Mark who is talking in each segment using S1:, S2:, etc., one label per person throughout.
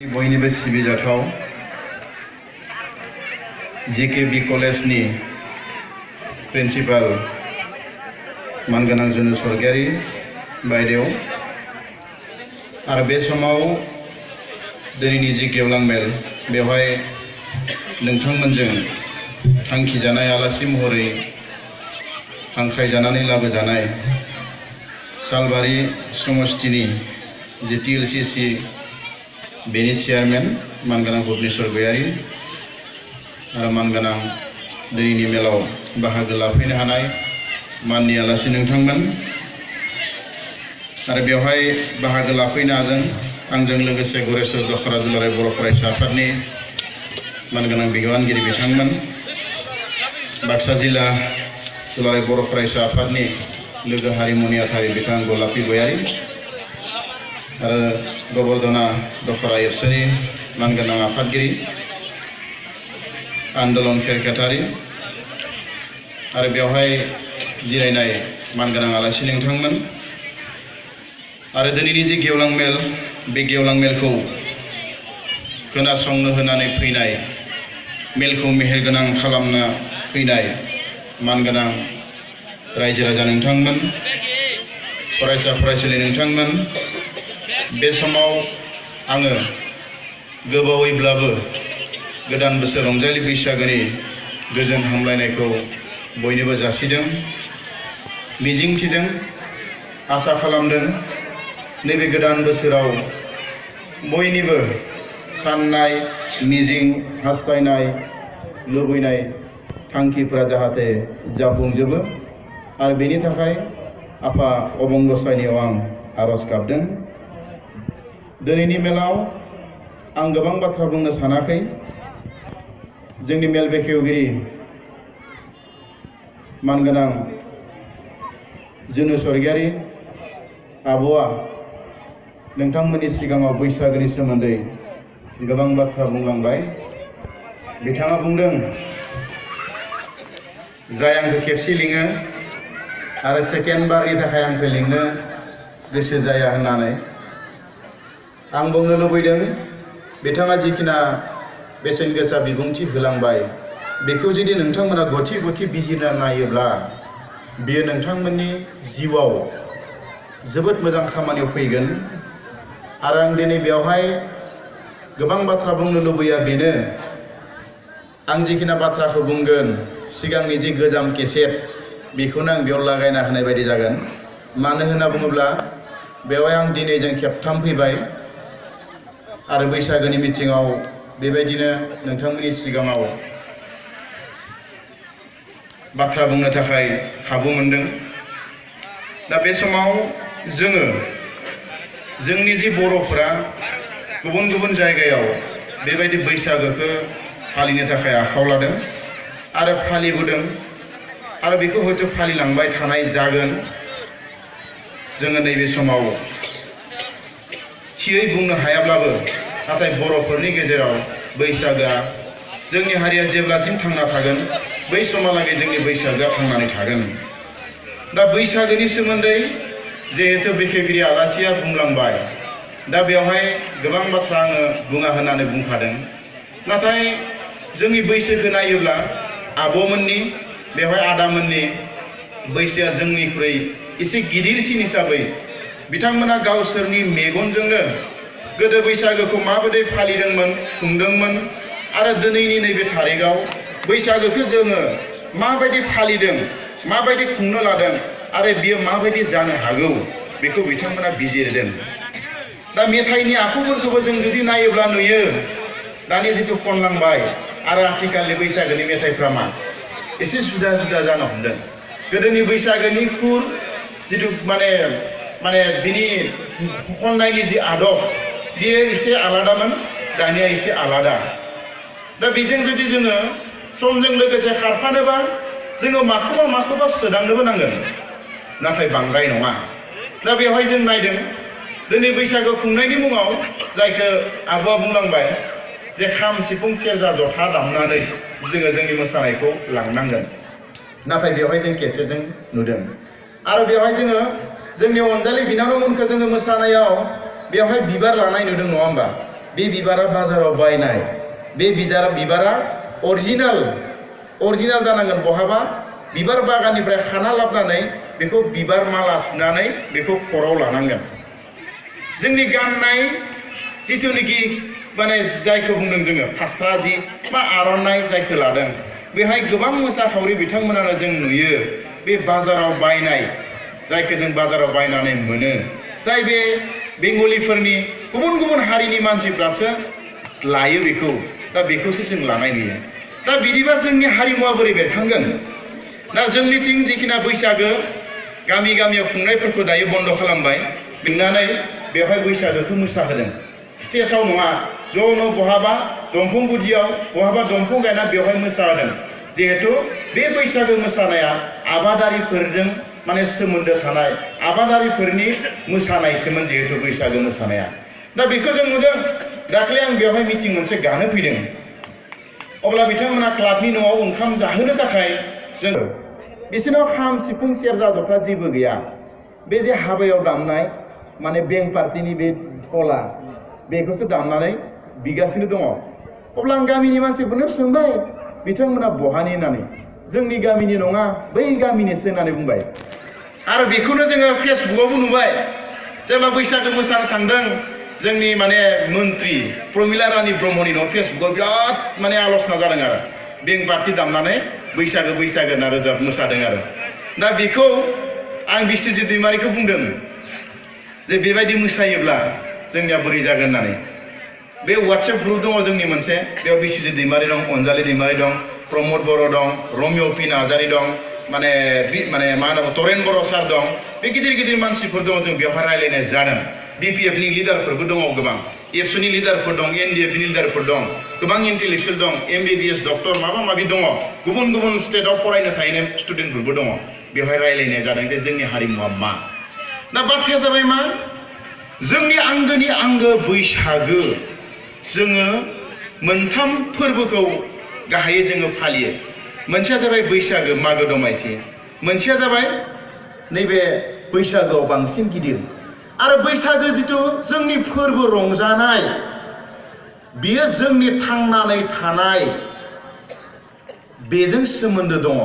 S1: बयनिबो सिबिजाथाव जेकेबि कलेजनि प्रिन्सिपाल मानगोनां जुनु सरगियारि बायदेव आरो बे समाव दिनैनि जि गेवलां मेल बेवहाय नोंथांमोनजों थांखि जानाय आलासि महरै हांख्रायजानानै लाबोजानाय सालबारि समष्टिनि जि TLCC बेनि चेयारमेन मानगोनां भुबनेश्वर गयारी आरो मानगोनां दिनैनि मेलाव बाहागो लाफैनो हानाय माननि आलासि नोंथांमोन आरो बेवहाय बाहागो लाफैनो हादों आंजों लोगोसे गरेस्वर दखरा दुलाराय बर' फरायसा आफादनि मानगोनां बिबानगिरि बिथांमोन बाक्सा जिल्ला दुलाराय बर' फरायसा आफादनि लोगो हारिमुनि आफादगिरि बिथां गलापी गयारी आरो गोबर्धना दखरा एबसुनि मानगोनां आफादगिरि आन्दलन खेरखेतारि आरो बेवहाय जिरायनाय मानगोनां आलासि नोंथांमोन आरो दिनैनि जि गेवलां मेल बे गेवलां मेलखौ खोनासंनो होनानै फैनाय मेलखौ मेहेरगोनां खालामना फैनाय मानगोनां रायजो राजा नोंथांमोन फरायसा फरायसुलि नोंथांमोन बे समाव आङो गोबावैब्लाबो गोदान बोसोर रंजालि बैसागोनि गोजोन हामलायनायखौ बयनोबो जासिदों मिजिंथिदों आसा खालामदों नैबे गोदान बोसोराव बयनिबो साननाय मिजिं हास्थायनाय लुबैनाय थांखिफोरा जाहाथे जाफुंजोबो आरो बेनि थाखाय आफा अबंगसायनियाव आं आरज गाबदों दिनैनि मेलाव आं गोबां बाथ्रा बुंनो सानाखै जोंनि मेल बेखेवगिरि मानगोनां जुनु सरगियारि आब'आ नोंथांमोननि सिगाङाव बैसागोनि सोमोन्दै गोबां बाथ्रा बुंलांबाय बिथाङा बुंदों जाय आंखौ खेबसे लिङो आरो सेकेन्ड बारनि थाखाय आंखौ लिंनो गोसो जाया होननानै आं बुंनो लुबैदों बिथाङा जिखिना बेसेन गोसा बिबुंथि होलांबाय बेखौ जुदि नोंथांमोना गथि गथि बिजिरना नायोब्ला बेयो नोंथांमोननि जिउआव जोबोद मोजां खामानियाव फैगोन आरो आं दिनै बेवहाय गोबां बाथ्रा बुंनो लुबैया बेनो आं जिखिना बाथ्राखौ बुंगोन सिगांनि जि गोजाम केसेट बेखौनो आं बेयाव लागायना होनाय बायदि जागोन मानो होनना बुङोब्ला बेवहाय आं दिनैजों खेबथाम फैबाय आरो बैसागोनि मिटिङाव बेबायदिनो नोंथांमोननि सिगाङाव बाथ्रा बुंनो थाखाय खाबु मोनदों दा बे समाव जोङो जोंनि जि बर'फोरा गुबुन गुबुन जायगायाव बेबायदि बैसागोखौ फालिनो थाखाय आखायाव लादों आरो फालिबोदों आरो बेखौ हयथ' फालिलांबाय थानाय जागोन जोङो नैबे समाव थियै बुंनो हायाब्लाबो नाथाय बर'फोरनि गेजेराव बैसागोआ जोंनि हारिया जेब्लासिम थांना थागोन बै समहालागै जोंनि बैसागोआ थांनानै थागोन दा बैसागोनि सोमोन्दै जिहेतु बेखेवगिरि आलासिया बुंलांबाय दा बेवहाय गोबां बाथ्रा आङो बुङा होननानै बुंखादों नाथाय जोंनि बैसोखौ नायोब्ला आब'मोननि बेवहाय आदामोननि बैसोआ जोंनिख्रुइ एसे गिदिरसिन हिसाबै बिथांमोना गावसोरनि मेगनजोंनो गोदो बैसागोखौ माबायदि फालिदोंमोन खुंदोंमोन आरो दिनैनि नैबे थारिखआव बैसागोखौ जोङो माबायदि फालिदों माबायदि खुंनो लादों आरो बियो माबायदि जानो हागौ बेखौ बिथांमोना बिजिरदों दा मेथाइनि आखुफोरखौबो जों जुदि नायोब्ला नुयो दानि जिथु खनलांबाय आरो आथिखालनि बैसागोनि मेथाइफ्रा मा एसे जुदा जुदा जानो हमदों गोदोनि बैसागोनि खुर जिथु माने बिनि खननायनि जि आदब बियो एसे आलादामोन दानिया एसे आलादा दा बेजों जुदि जोङो समजों लोगोसे खारफानोबा जोङो माखौबा सोदांनोबो नांगोन नाथाय बांद्राय नङा दा बेवहाय जों नायदों दिनै बैसागो खुंनायनि मुङाव जायखौ आब'आ बुंलांबाय जे खाम सिफुं सेरजा जथा दामनानै जोङो जोंनि मोसानायखौ लांनांगोन नाथाय बेवहाय जों केसेटजों नुदों आरो बेवहाय जोङो जोंनि अनजालि बिनानावमोनखौ जोङो मोसानायाव बेवहाय बिबार लानाय नुदों नङा होमबा बे बिबारा बाजाराव बायनाय बे बिबारा अरिजिनाल जानांगोन। बहाबा बिबार बागाननिफ्राय खाना लाबोनानै बेखौ बिबार माला सुनानै बेखौ खर'आव लानांगोन। जोंनि गाननाय जिथुनिखि माने जायखौ बुंदों जोङो फास्रा जि बा आर'नाइ जायखौ लादों, बेहाय गोबां मोसाखावरि बिथांमोनानो जों नुयो बे बाजाराव बायनाय, जायखौ जों बाजाराव बायनानै मोनो, जाय बे बेंगलिफोरनि गुबुन हारिनि मानसिफ्रासो लायो बेखौ। दा बेखौसो जों लानाय नुयो। दा बिदिबा जोंनि हारिमुवा बोरै बेरखांगोन? दा जोंनिथिं जिखिना बैसागो गामियाव खुंनायफोरखौ दायो बन्द खालामबाय, बिनानै बेवहाय बैसागोखौ मोसाहोदों। स्टेजाव नङा, ज'नो बहाबा दंफां गुदियाव बहाबा दंफां गायना बेवहाय मोसाहोदों। जिहेथु बे बैसागो मोसानाया आबादारिफोरजों माने सोमोन्दो थानाय, आबादारिफोरनि मोसानायसोमोन जिहेथु बैसागो मोसानाया। दा बेखौ जों नुदों। दाख्लै आं बेवहाय मिटिं मोनसे गानो फैदों। अब्ला बिथांमोना क्लाबनि न'आव ओंखाम जाहोनो थाखाय जों बिसोरनाव खाम सिफुं सेरजा जथा जेबो गैया। बे जे हाबायाव दामनाय माने बें पार्टिनि बे थला, बेखौसो दामनानै बिगासिनो दङ। अब्ला आं गामिनि मानसिफोरनो सोंबाय, बिथांमोना बहानि होननानै। जोंनि गामिनि नङा, बै गामिनिसो होननानै बुंबाय। आरो बेखौनो जोङो फेसबुकआवबो नुबाय। जेब्ला बैसागो मोसानो थांदों, जोंनि माने मन्त्रि प्रमिला रानी ब्रह्मनि न'आव फेसबुकआव बिराद माने आल'सना जादों आरो बें पार्टि दामनानै बैसागो होनना रोजाब मोसादों आरो। दा बेखौ आं बिस्वजित दैमारिखौ बुंदों जे बेबायदि मोसायोब्ला जोंनिया बोरै जागोन होननानै। बे वाट्सएप ग्रुप दङ जोंनि मोनसे, बेयाव बिस्वजित दैमारि दं, अनजालि दैमारि दं, प्रमद बर' दं, रमिय' पि नार्जारि दं, माने मा होनो तरेन बर' सार दं। बे गिदिर मानसिफोर दङ। जों बेवहाय रायज्लायनाय जादों। BPFनि लिडारफोरबो दङ गोबां, एबसुनि लिडारफोर दं, NDFनि लिडारफोर दं, गोबां इन्टेलेक्सुयेल दं, MBBS डक्टर माबा माबि दङ, गुबुन स्टेटआव फरायनो थाहैनाय स्टुडेन्टफोरबो दङ। बेवहाय रायज्लायनाय जादों जे जोंनि हारिमुवा मा। दा बाथ्राया जाबाय मा, जोंनि आंगोनि आंगो बैसागो, जोङो मोनथाम फोरबोखौ गाहायै जोङो फालियो। मोनसेया जाबाय बैसागो मागो दमासि, मोनसेया जाबाय नैबे बैसागोआव बांसिन गिदिर। आरो बैसागो जिथु जोंनि फोरबो रंजानाय, बेयो जोंनि थांनानै थानाय बेजों सोमोन्दो दङ।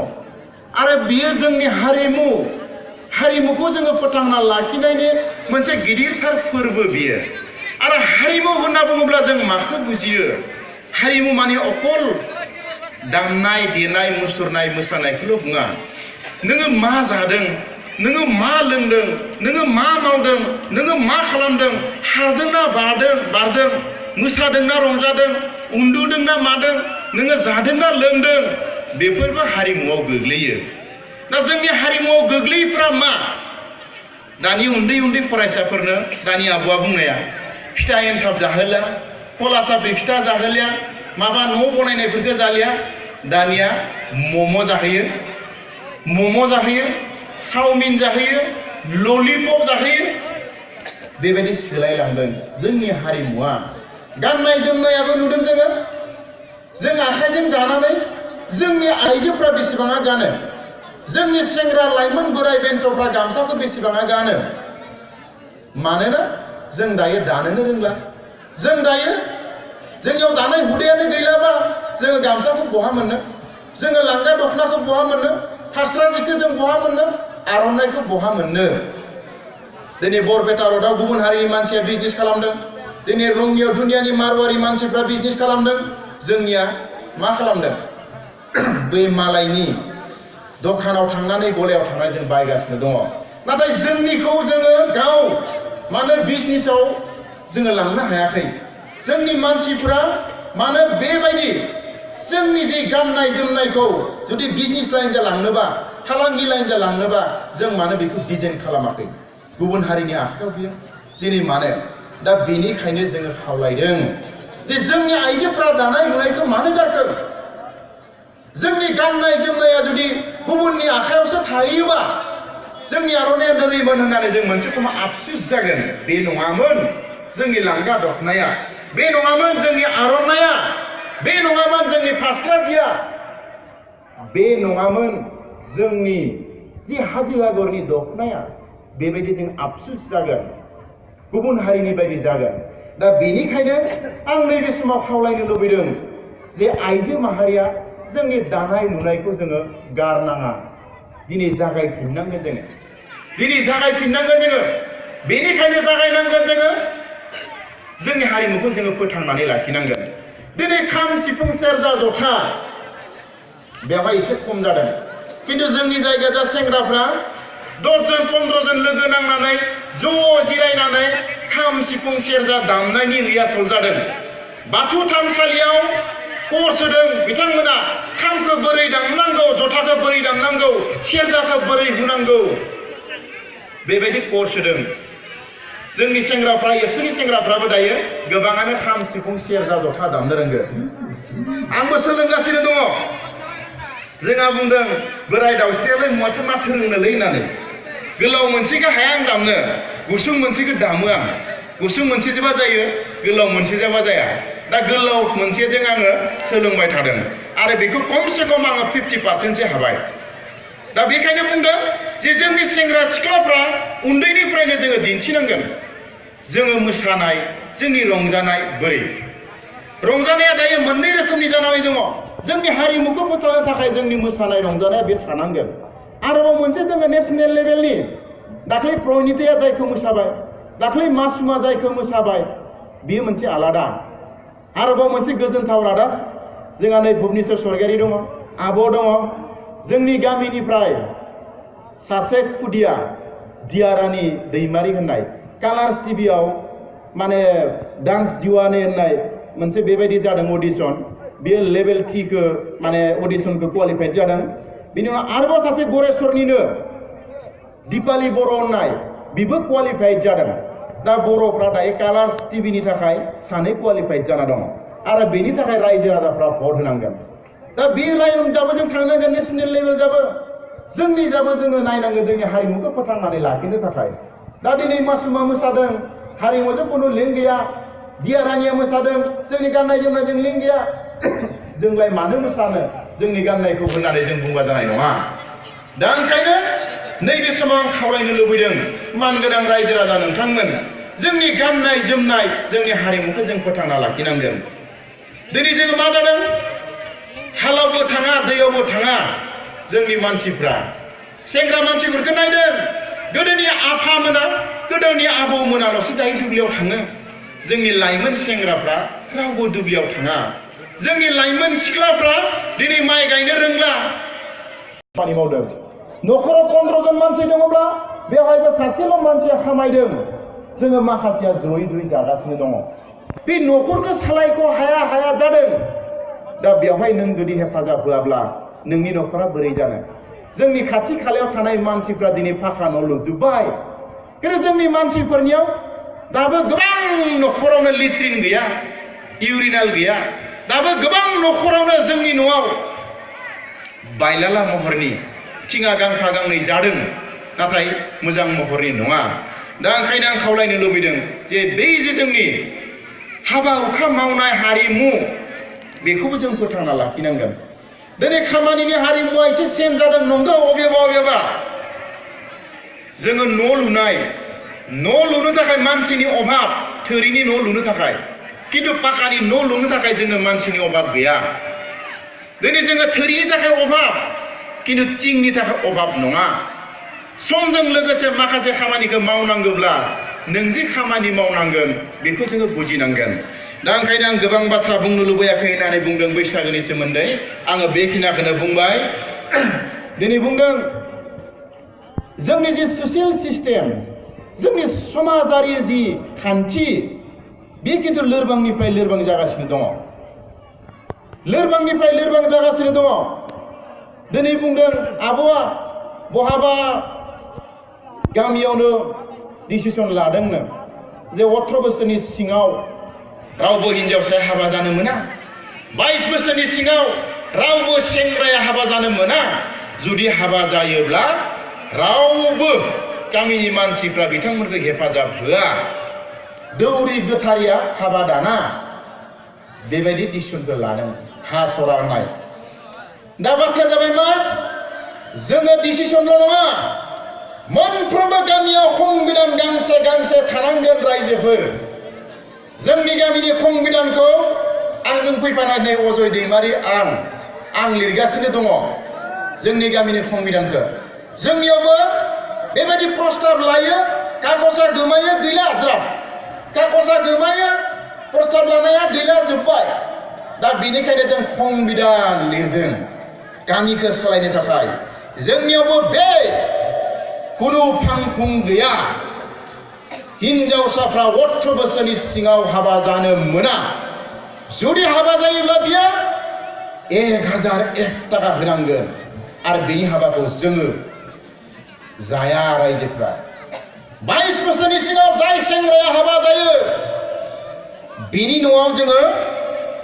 S1: आरो बेयो जोंनि हारिमुखौ जोङो फोथांना लाखिनायनि मोनसे गिदिरथार फोरबो बियो। आरो हारिमु होनना बुङोब्ला जों माखौ बुजियो? हारिमु माने अकल दामनाय देनाय मुसुरनाय मोसानायखौल' बुङा। नोङो मा जादों, नोङो मा लोंदों, नोङो मा मावदों, नोङो मा खालामदों, हारदोंना बारदों, मोसादोंना रंजादों, उन्दुदोंना मादों, नोङो जादोंना लोंदों, बेफोरबो हारिमुआव गोग्लैयो। दा जोंनि हारिमुआव गोग्लैफ्रा मा? दानि उन्दै फरायसाफोरनो दानि आबौआ बुंनाया फिथा एन्थाब जाहोला, कला साफ्रि फिथा जाहोलिया, माबा न' बनायनायफोरखौ जालिया, दानिया मम' जाहोयो, चावमिन जाहोयो, ललिपप जाहोयो। बेबायदि सोलायलांदों जोंनि हारिमुआ। गाननाय जोमनायाबो नुदों जोङो। जों आखाइजों दानानै जोंनि आइजोफ्रा बेसेबाङा गानो, जोंनि सेंग्रा लाइमोन बोराइ बेन्थ'फ्रा गामसाखौ बेसेबाङा गानो। मानोना जों दायो दानोनो रोंला। जोंनियाव दानाय हुदायानो गैलाबा जोङो गामसाखौ बहा मोननो, जोङो लांगा दख'नाखौ बहा मोननो, फास्रा जिखौ जों बहा मोननो, आर'नाइखौ बहा मोननो। दिनै बरपेटा रडआव गुबुन हारिनि मानसिया बिजनेस खालामदों, दिनै रङियाव दुनियानि मारवारि मानसिफ्रा बिजनेस खालामदों। जोंनिया मा खालामदों? बै मालायनि दखानाव थांनानै गलायाव थांनानै जों बायगासिनो दङ। नाथाय जोंनिखौ जोङो गाव मानो बिजनेसाव जोङो लांनो हायाखै? जोंनि मानसिफ्रा मानो बेबायदि जोंनि जे गाननाय जोमनायखौ जुदि बिजनेस लाइनजों लांनोबा, फालांगि लाइनजों लांनोबा, जों मानो बेखौ डिजाइन खालामाखै? गुबुन हारिनि आखायाव बियो दिनै मानो? दा बेनिखायनो जोङो खावलायदों जे जोंनि आइजोफ्रा दानाय लुनायखौ मानो गारखो? जोंनि गाननाय जोमनाया जुदि गुबुननि आखायावसो थायोबा जोंनि आर'नाइया नोरैमोन होननानै जों मोनसे समाव आफसुस जागोन। बे नङामोन जोंनि लांगा दख'नाया, बे नङामोन जोंनि आर'नाइया, बे नङामोन जोंनि फास्रा जिया, बे नङामोन जोंनि जि हाजो आगरनि दख'नाया। बेबायदि जों आफसुस जागोन, गुबुन हारिनि बायदि जागोन। दा बेनिखायनो आं नैबे समाव खावलायनो लुबैदों जे आइजो माहारिया जोंनि दानाय लुनायखौ जोङो गारनाङा। दिनै जागायफिननांगोन जोङो। बेनिखायनो जागायनांगोन जोङो जोंनि हारिमुखौ जोङो फोथांनानै लाखिनांगोन। दिनै खाम, सिफुं, सेरजा, जथा बेवहाय एसे खम जादों, खिन्थु जोंनि जायगाया सेंग्राफ्रा 10 जन 15 जन लोगो नांनानै ज' जिरायनानै खाम, सिफुं, सेरजा दामनायनि रिहार्सेल जादों। बाथौ थानसालियाव कर्स होदों बिथांमोना। खामखौ बोरै दामनांगौ, जथाखौ बोरै दामनांगौ, सेरजाखौ बोरै हुनांगौ, बेबायदि कर्स होदों। जोंनि सेंग्राफ्रा, एबसुनि सेंग्राफ्राबो दायो गोबाङानो खाम, सिफुं, सेरजा, जथा दामनो रोंगो। आंबो सोलोंगासिनो दङ। जोंहा बुंदों बोराय दावस्रियालाय माथो रोंनोलै होननानै। गोलाव मोनसेखौ हाया आं दामनो, गुसुं मोनसेखौ दामो आं। गुसुं मोनसेजोंबा जायो, गोलाव मोनसेजोंबा जाया। दा गोलाव मोनसेजों आङो सोलोंबाय थादों आरो बेखौ खमसे खम आङो 50% हाबाय। दा बेखायनो बुंदों जे जोंनि सेंग्रा सिख्लाफ्रा उन्दैनिफ्रायनो जोङो दिन्थिनांगोन। जोङो मोसानाय, जोंनि रंजानाय बोरै। रंजानाया दायो मोननै रोखोमनि जानानै दङ। जोंनि हारिमुखौ फोथांनो थाखाय जोंनि मोसानाय रंजानाया बे थानांगोन। आरोबाव मोनसे दङ नेसनेल लेभेलनि। दाख्लै प्रनिताया जायखौ मोसाबाय, दाख्लै मासुमा जायखौ मोसाबाय, बेयो मोनसे आलादा। आरोबाव मोनसे गोजोनथाव रादाब, जोंहा नै भुबनेश्वर सरगारि दङ, आब' दङ। जोंनि गामिनिफ्राय सासे खुदिया दियारानि दैमारि होननाय कालार्स टिभियाव माने डान्स दिवाने होननाय मोनसे बेबायदि जादों अडिशन। बेयो लेभेल 3 खौ माने अडिशनखौ क्वालिफाइड जादों। बिनि उनाव आरोबाव सासे गरेस्वरनिनो दिपाली बर' होननाय, बिबो क्वालिफाइड जादों। दा बर'फ्रा दायो कालार्स टिभिनि थाखाय 2 क्वालिफाइड जाना दङ आरो बेनि थाखाय रायजो राजाफ्रा भट होनांगोन। दा बे लाइन जाबो जों थांनांगोन, नेसनेल लेभेल जाबो जोंनि जाबो जोङो नायनांगोन जोंनि हारिमुखौ फोथांनानै लाखिनो थाखाय। दा दिनै मासुमा मोसादों, हारिमुजों खुनु लिंक गैया। दियारानिया मोसादों, जोंनि गाननाय जोमनायजों लिंक गैया। जोंलाय मानो मोसानो जोंनि गाननायखौ होननानै जों बुंबा जानाय नङा। दा ओंखायनो नैबे समाव आं खावलायनो लुबैदों मानगोनां रायजो राजा नोंथांमोन, जोंनि गाननाय जोमनाय, जोंनि हारिमुखौ जों फोथांना लाखिनांगोन। दिनै जोङो मा जादों, हालावबो थाङा, दैयावबो थाङा जोंनि मानसिफ्रा। सेंग्रा मानसिफोरखौ नायदों, गोदोनि आफामोना, गोदोनि आबौमोनाल'सो दायो दुब्लियाव थाङो। जोंनि लाइमोन सेंग्राफ्रा रावबो दुब्लियाव थाङा। जोंनि लाइमोन सिख्लाफ्रा दिनै माइ गायनो रोंला। खामानि मावदों। न'खराव 15 जन मानसि दङब्ला बेवहायबो सासेल' मानसिया खामायदों। जोङो माखासेया जयै जागासिनो दङ। बे न'खरखौ सालायख' हाया जादों। दा बेवहाय नों जुदि हेफाजाब होआब्ला नोंनि न'खरा बोरै जानो? जोंनि खाथि खालायाव थानाय मानसिफ्रा दिनै फाखा न' लुजोब्बाय, खिन्थु जोंनि मानसिफोरनियाव दाबो गोबां न'खरावनो लेट्रिन गैया, इउरिनाल गैया। दाबो गोबां न'खरावनो जोंनि न'आव बायलाला महरनि थिङा गांफा गांनै जादों, नाथाय मोजां महरनि नङा। दा ओंखायनो आं खावलायनो लुबैदों जे बै जे जोंनि हाबा हुखा मावनाय हारिमु, बेखौबो जों फोथांना लाखिनांगोन। दिनै खामानिनि हारिमुवा एसे चेन्ज जादों, नंगौ अबेबा जोङो न' लुनो थाखाय मानसिनि अभाब, थोरिनि न' लुनो थाखाय, खिन्थु पाकानि न' लुनो थाखाय जोङो मानसिनि अभाब गैया। दिनै जोङो थोरिनि थाखाय अभाब, खिन्थु थिंनि थाखाय अभाब नङा। समजों लोगोसे माखासे खामानिखौ मावनांगौब्ला नों जि खामानि मावनांगोन बेखौ जोङो बुजिनांगोन। दा ओंखायनो आं गोबां बाथ्रा बुंनो लुबैयाखै होननानै बुंदों बैसागोनि सोमोन्दै। आङो बेखिनिखौनो बुंबाय। दिनै बुंदों जोंनि जि ससियेल सिस्टेम, जोंनि समाजारि जि खान्थि, बे खिन्थु लोरबांनिफ्राय लोरबां जागासिनो दङ। दिनै बुंदों आब'आ बहाबा गामियावनो डिसिसन लादोंनो जे 18 बोसोरनि सिङाव रावबो हिनजावसाया हाबा जानो मोना, 22 बोसोरनि सिङाव रावबो सेंग्राया हाबा जानो मोना। जुदि हाबा जायोब्ला रावबो गामिनि मानसिफ्रा बिथांमोनखौ हेफाजाब होआ, दौरि गोथारिया हाबा दाना, बेबायदि डिसिसनखौ लादों। हा सरानाय। दा बाथ्राया जाबाय मा, जोङो डिसिसनल' नङा, मोनफ्रोमबो गामियाव संबिधान गांसे थानांगोन रायजोफोर। जोंनि गामिनि संबिधानखौ आंजों फैफानाय अजय दैमारि आं लिरगासिनो दङ जोंनि गामिनि संबिधानखौ। जोंनियावबो बेबायदि प्रस्ताब लायो, कागजा गोमायो, गैला ज्राब। कागजा गोमायो, प्रस्ताब लानाया गैला, जोब्बाय। दा बेनिखायनो जों संबिधान लिरदों गामिखौ सालायनो थाखाय। जोंनियावबो बे खुनु फांफुं गैया। हिनजावसाफ्रा 18 बोसोरनि सिङाव हाबा जानो मोना। जुदि हाबा जायोब्ला बियो 1001 टाका होनांगोन आरो बेनि हाबाखौ जोङो जाया रायजोफ्रा। 22 बोसोरनि सिङाव जाय सेंग्राया हाबा जायो बिनि न'आव जोङो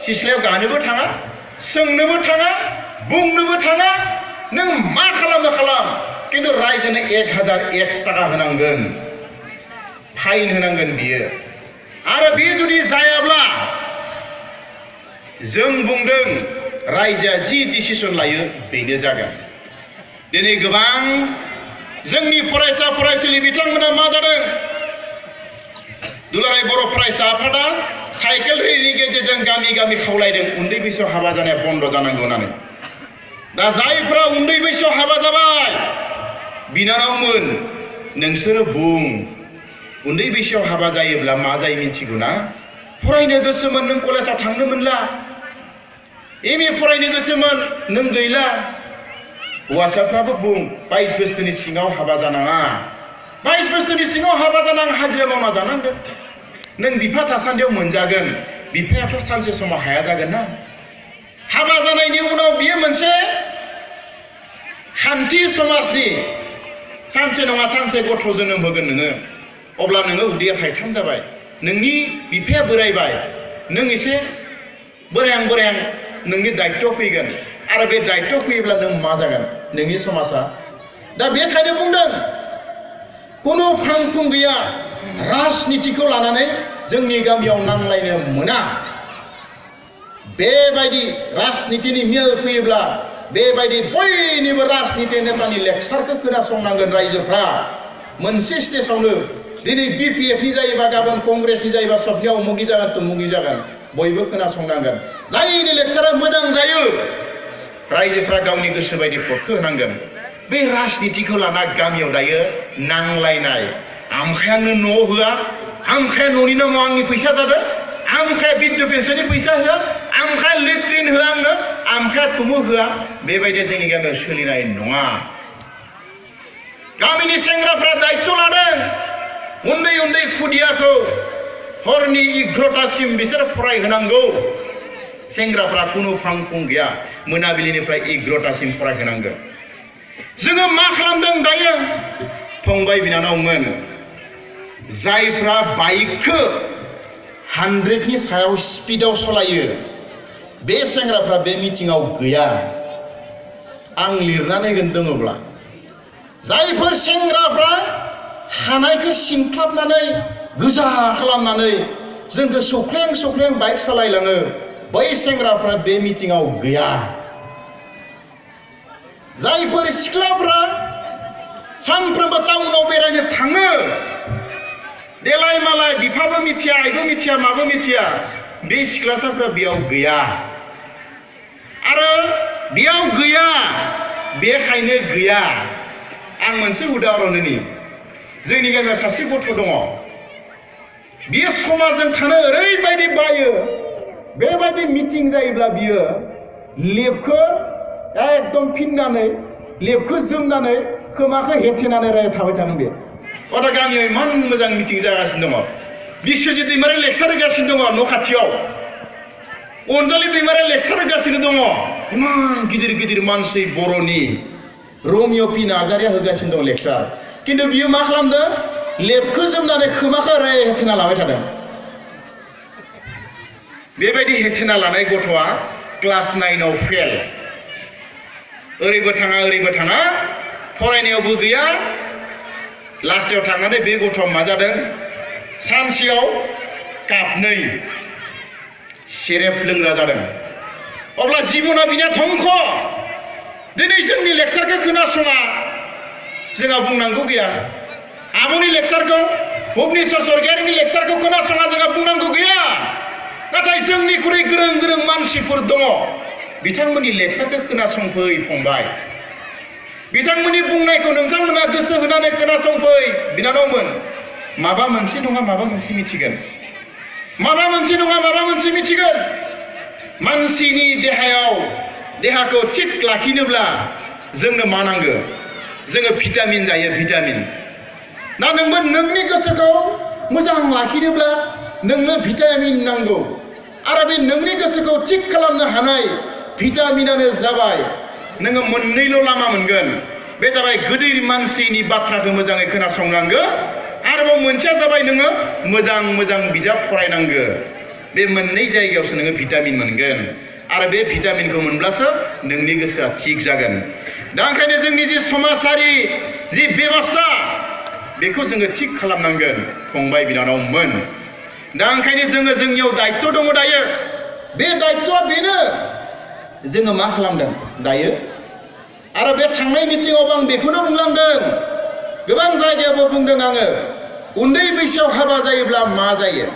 S1: सिस्लायाव गानोबो थाङा, सोंनोबो थाङा, बुंनोबो थाङा, नों मा खालामो खालाम, खिन्थु रायजोनो 1001 टाका होनांगोन, फाइन होनांगोन बियो। आरो बे जुदि जायाब्ला जों बुंदों रायजोआ जि डिसिसन लायो बेनो जागोन। दिनै गोबां जोंनि फरायसा फरायसुलि बिथांमोना मा जादों? दुलाराय बर' फरायसा आफादा साइकेल रेलिनि गेजेरजों गामि गामि खावलायदों उन्दै बैसोआव हाबा जानाया बन्द जानांगौ होननानै। दा जायफ्रा उन्दै बैसोआव हाबा जाबाय बिनानावमोन, नोंसोरो बुं, उन्दै बैसोआव हाबा जायोब्ला मा जायो मिथिगौ ना? फरायनो गोसोमोन नों कलेजाव थांनो मोनला, एम ए फरायनो गोसोमोन नों गैला। हौवासाफ्राबो बुं, 22 बोसोरनि सिङाव हाबा जानाङा, 22 बोसोरनि सिङाव हाबा जानाङा, हाजिरा मावना जानांगोन। नों बिफा थासान्दियाव मोनजागोन, बिफायाथ' सानसे समाव हाया जागोन ना। हाबा जानायनि उनाव बियो मोनसे खान्थि समाजनि, सानसे नङा सानसे गथ' जोनोम होगोन नोङो। अब्ला नोङो उदैया थाइथाम जाबाय, नोंनि बिफाया बोरायबाय, नों एसे बोरायां नोंनि दायित्व फैगोन। आरो बे दायित्व फैयोब्ला नों मा जागोन नोंनि समाजा? दा बेखायनो बुंदों खुनु फांफुं गैया। राजनितिखौ लानानै जोंनि गामियाव नांलायनो मोना। बेबायदि राजनितिनि मेल फैयोब्ला बेबायदि बयनिबो राजनिति नेतानि लेक्सारखौ खोनासंनांगोन रायजोफ्रा। मोनसे स्टेजावनो दिनै BPF नि जायोबा गाबोन कंग्रेसनि जायोबा सबनिया उमुगनि जागोन तुमुगनि जागोन, बयबो खोनासंनांगोन। जायनि लेक्सारा मोजां जायो रायजोफ्रा गावनि गोसो बायदि भटखौ होनांगोन। बे राजनितिखौ लाना गामियाव दायो नांलायनाय, आमखाया आंनो न'आव होआ, आमखाया न'नि नामाव आंनि फैसा जादों, आमखाया बिद्ध पेन्सननि फैसा होआ, आमखाया लेट्रिन होआ आंनो, आमखाया तुमुक होआ, बेबायदि जोंनि गामियाव सोलिनाय नङा। गामिनि सेंग्राफ्रा दायित्व लादों उन्दै उन्दै खुदियाखौ हरनि 11टासिम बिसोर फरायहोनांगौ। सेंग्राफ्रा खुनु फांफुं गैया, मोनाबिलिनिफ्राय 11टासिम फरायहोनांगोन। जोङो मा खालामदों दायो फंबाय बिनानावमोन? जायफ्रा बाइकखौ 100नि सायाव स्पिडाव सालायो बे सेंग्राफ्रा बे मिटिंआव गैया। आं लिरनानै होगोन दङब्ला जायफोर सेंग्राफ्रा खानायखौ सिनख्लाबनानै गोजा खालामनानै जोंखौ सख्लें बाइक सालायलाङो बै सेंग्राफ्रा बे मिटिंआव गैया। जायफोर सिख्लाफ्रा सानफ्रोमबो टाउनाव बेरायनो थाङो, देलाय मालाय बिफाबो मिथिया, आइबो मिथिया, माबो मिथिया, बे सिख्लासाफ्रा बेयाव गैया। आरो बेयाव गैया, बेखायनो गैया। आं मोनसे उदाहरन होनि। जोंनि गामियाव सासे गथ' दङ, बियो समाजजों थानो ओरैबायदि बायो, बेबायदि मिटिं जायोब्ला बियो लेबखौ एकदम फिननानै, लेबखौ जोमनानै, खोमाखौ हेथेनानै थाबाय थागोन। बे अदा गामियाव इमान मोजां मिटिं जागासिनो दङ। बिश्वजित दैमारि लेक्सार होगासिनो दङ न' खाथियाव, अनजालि दैमारि लेक्सार होगासिनो दङ। इमान गिदिर गिदिर मानसि बर'नि रमिय' पि नार्जारिया होगासिनो दं लेक्सार। खिन्थु बियो मा खालामदों? लेबखौ जोमनानै खोमाखौ ओरै हेथेना लाबाय थादों। बेबायदि हेथेना लानाय गथ'आ क्लास 9आव फेल। ओरैबो थाङा फरायनायावबो गैया। लास्टाव थांनानै बे गथ'आ मा जादों? सानसेयाव काप 2 सेरेब लोंग्रा जादों। अब्ला जिबना बिना धंख'। दिनै जोंनि लेक्सारखौ खोनासङा, जोंहा बुंनांगौ गैया। आब'नि लेक्सारखौ भुबनेश्वर सरगयारिनि लेक्सारखौ खोनासङा जोंहा बुंनांगौ गैया नाथाय जोंनिख्रुइ गोरों गोरों मानसिफोर दङ बिथांमोननि लेक्सारखौ खोनासंफै फंबाय बिथांमोननि बुंनायखौ नोंथांमोना गोसो होनानै खोनासंफै बिनानावमोन माबा मोनसे नङा माबा मोनसे मिथिगोन माबा मोनसे नङा माबा मोनसे मिथिगोन मानसिनि देहाखौ थिग लाखिनोब्ला जोंनो मा नांगौ जोङो भिटामिन जायो भिटामिन ना नोंबो नोंनि गोसोखौ मोजां लाखिनोब्ला नोंनो भिटामिन नांगौ आरो बे नोंनि गोसोखौ थिग खालामनो हानाय भिटामिनानो जाबाय नोङो मोननैल' लामा मोनगोन बे जाबाय गिदिर मानसिनि बाथ्राखौ मोजाङै खोनासंनांगौ आरोबाव मोनसेया जाबाय नोङो मोजां मोजां बिजाब फरायनांगौ बे मोननै जायगायावसो नोङो भिटामिन मोनगोन आरो बे भिटामिनखौ मोनब्लासो नोंनि गोसोआ थिग जागोन दा ओंखायनो जोंनि जि समाजारि जि बेबस्था बेखौ जोङो थिग खालामनांगोन फंबाय बिनानावमोन दा ओंखायनो जोंनियाव दायित्व दङ दायो बे दायित्वआ बेनो जोङो मा खालामदों दायो आरो बे थांनाय मिटिङावबो आं बेखौनो बुंलांदों गोबां जायगायावबो बुंदों आङो उन्दै बैसोआव हाबा जायोब्ला मा जायो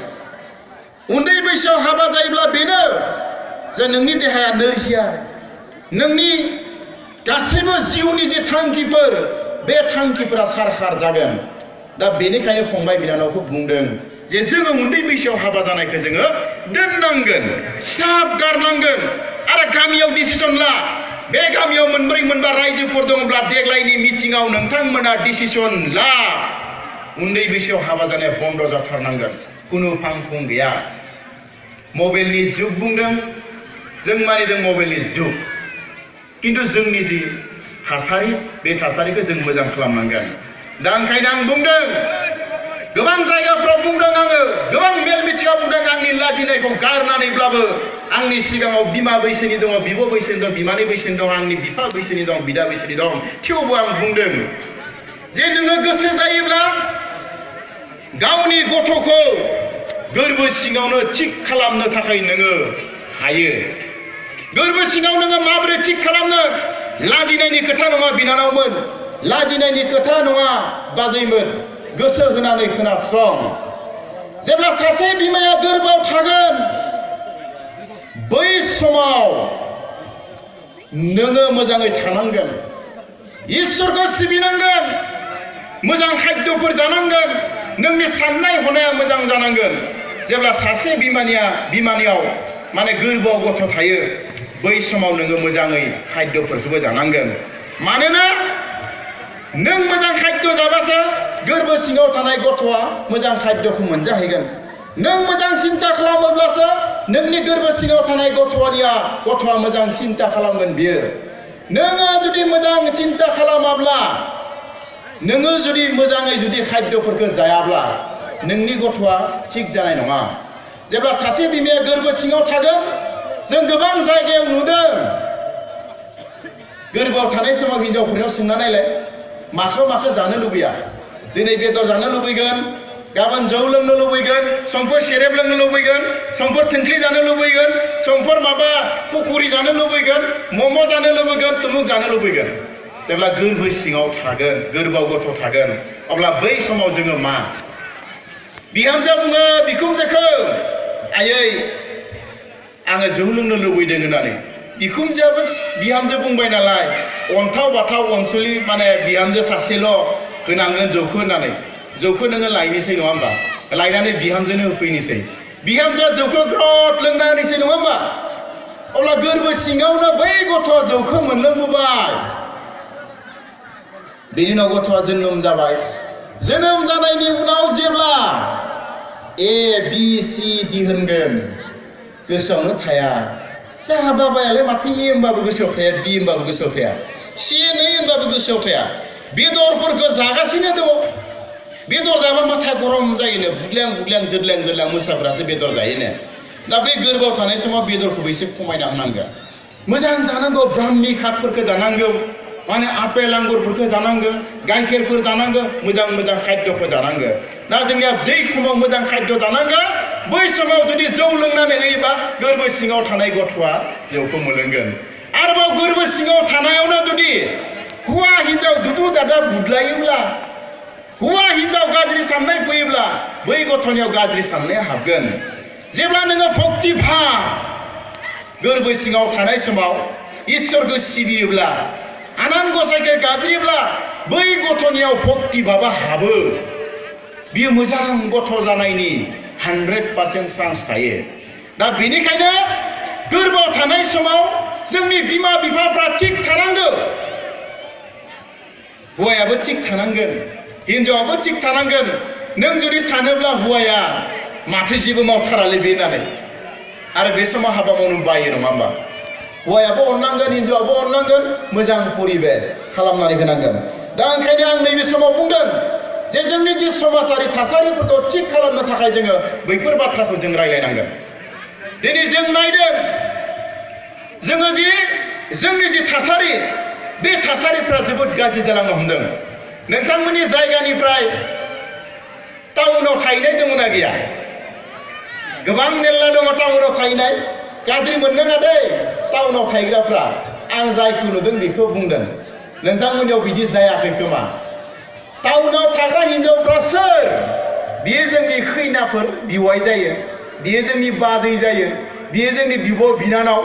S1: उन्दै बैसोआव हाबा जायोब्ला बेनो जे नोंनि देहाया नोरजिया नोंनि गासैबो जिउनि जे थांखिफोर बे थांखिफोरा सारखार जागोन दा बेनिखायनो फंबाय बिनानावखौ बुंदों जे जोङो उन्दै बैसोआव हाबा जानायखौ जोङो दोननांगोन साब गारनांगोन आरो गामियाव डिसिसन ला बे गामियाव मोनब्रै मोनबा रायजोफोर दङब्ला देग्लायनि मिटिङाव नोंथांमोना डिसिसन ला उन्दै बैसोआव हाबा जानाया बन्द जाथारनांगोन खुनु फांफुं गैया मबाइलनि जुग बुंदों जों मानिदों मबाइलनि जुग किन्तु जोंनि जि थासारि बे थासारिखौ जों मोजां खालामनांगोन दा ओंखायनो आं बुंदों गोबां जायगाफ्राव बुंदों आङो गोबां मेल मिथिङाव बुंदों आंनि लाजिनायखौ गारनानैब्लाबो आंनि सिगाङाव बिमा बैसोनि दङ बिब' बैसोनि दं बिमानि बैसोनि दं आंनि बिफा बैसोनि दं बिदा बैसोनि दं थेवबो आं बुंदों जे नोङो गोसो जायोब्ला गावनि गथ'खौ गोरबो सिङावनो थिग खालामनो थाखाय नोङो हायो गोरबो सिङाव नोङो माबोरै थिग खालामनो लाजिनायनि खोथा नङा बिनानावमोन लाजिनायनि खोथा नङा बाजैमोन गोसो होनानै खोनासं जेब्ला सासे बिमाया गोरबोआव थागोन बै समाव नोङो मोजाङै थानांगोन इसोरखौ सिबिनांगोन मोजां खाद्यफोर जानांगोन नोंनि साननाय हनाया मोजां जानांगोन जेब्ला सासे बिमानियाव माने गोरबोआव गथ' थायो बै समाव नोङो मोजाङै खाद्यफोरखौबो जानांगोन मानोना नों मोजां खाद्य जाबासो गोरबो सिङाव थानाय गथ'आ मोजां खाद्यखौ मोनजाहैगोन नों मोजां सिन्ता खालामोब्लासो नोंनि गोरबो सिङाव थानाय गथ'आ मोजां सिन्ता खालामगोन बियो नोङो जुदि मोजां सिन्ता खालामाब्ला नोङो जुदि मोजाङै जुदि खाद्यफोरखौ जायाब्ला नोंनि गथ'आ थिग जानाय नङा जेब्ला सासे बिमाया गोरबो सिङाव थागोन जों गोबां जायगायाव नुदों गोरबोआव थानाय समाव हिनजावफोरनाव सोंना नायलाय माखौ जानो लुबैया दिनै बेदर जानो लुबैगोन गाबोन जौ लोंनो लुबैगोन समफोर सेरेब लोंनो लुबैगोन समफोर थिंख्लि जानो लुबैगोन समफोर माबा पक'रि जानो लुबैगोन मम' जानो लुबैगोन तुमुक जानो लुबैगोन जेब्ला गोरबो सिङाव थागोन गोरबोआव गथ' थागोन अब्ला बै समाव जोङो मा बिहामजोआ बुङो बिखुनजोखौ आयै आङो जौ लोंनो लुबैदों होननानै बिखुनजोआबो बिहामजो बुंबाय नालाय अन्थाव बाथाव अनसुलि माने बिहामजो सासेल' होनांगोन जौखौ होननानै जौखौ नोङो लायनोसै नङा होमबा लायनानै बिहामजोनो होफैनोसै बिहामजोआ जौखौ ग्रद लोंना होनोसै नङा होमबा अब्ला गोरबो सिङावनो बै गथ'आ जौखौ मोनलोंबोबाय बेनि उनाव गथ'आ जोनोम जाबाय जोनोम जानायनि उनाव जेब्ला ABCD होनगोन गोसोआवनो थाया जोंहा बाबायालाय माथो A होनबाबो गोसोआव थाया B होनबाबो गोसोआव थाया C नै होनबाबो गोसोआव थाया बेदरफोरखौ जागासिनो दङ बेदर जाबा माथा गरम जायोनो बुग्ल्यां जोदल्यां मोसाफोरासो बेदर जायोनो दा बे गोरबोआव थानाय समाव बेदरखौबो एसे खमायना होनांगौ मोजां जानांगौ ब्राह्मि खाकफोरखौ जानांगौ माने आपेल आंगुरफोरखौ जानांगौ गाइखेरफोर जानांगौ मोजां खाद्यफोर जानांगौ दा जोंनिया जै समाव मोजां खाद्य जानांगौ बै समाव जुदि जौ लोंनानै होयोबा गोरबो सिङाव थानाय गथ'आ जौखौ मोनलोंगोन आरोबाव गोरबो सिङाव थानायावनो जुदि हौवा हिन्जाव दुदु दादा बुदलायोब्ला हौवा हिन्जाव गाज्रि साननाय फैयोब्ला बै गथ'नियाव गाज्रि साननाया हाबगोन। जेब्ला नोङो भक्ति भाव गोरबो सिङाव थानाय समाव इसोरखौ सिबियोब्ला आनान गसाइखौ गाबज्रियोब्ला बै गथ'नियाव भक्ति भाबा हाबो। बियो मोजां गथ' जानायनि 100% चान्स थायो। दा बेनिखायनो गोरबोआव थानाय समाव जोंनि बिमा बिफाफ्रा थिग थानांगौ। हौवायाबो थिग थानांगोन, हिन्जावाबो थिग थानांगोन। नों जुदि सानोब्ला हौवाया माथो जेबो मावथारालै बे होननानै आरो बे समाव हाबा मावनो बायो नङा होमबा? हौवायाबो अननांगोन, हिन्जावाबो अननांगोन, मोजां परिबेस खालामनानै होनांगोन। दा ओंखायनो आं नैबे समाव बुंदों जे जोंनि जि समाजारि थासारिफोरखौ थिग खालामनो थाखाय जोङो बैफोर बाथ्राखौ जों रायलायनांगोन। दिनै जों नायदों जोङो जि जोंनि जि थासारि बे थासारिफ्रा जोबोद गाज्रि जालांनो हमदों। नोंथांमोननि जायगानिफ्राय टाउनाव थाहैनाय दङना गैया? गोबां मेरला दङ टाउनाव थाहैनाय। गाज्रि मोननाङा दै टाउनाव थाहैग्राफ्रा। आं जायखौ नुदों बेखौ बुंदों। नोंथांमोननियाव बिदि जायाखै खोमा। टाउनाव थाग्रा हिन्जावफ्रा सोर? बियो जोंनि खैनाफोर बिवाइ जायो, बियो जोंनि बाजै जायो, बियो जोंनि बिब' बिनानाव।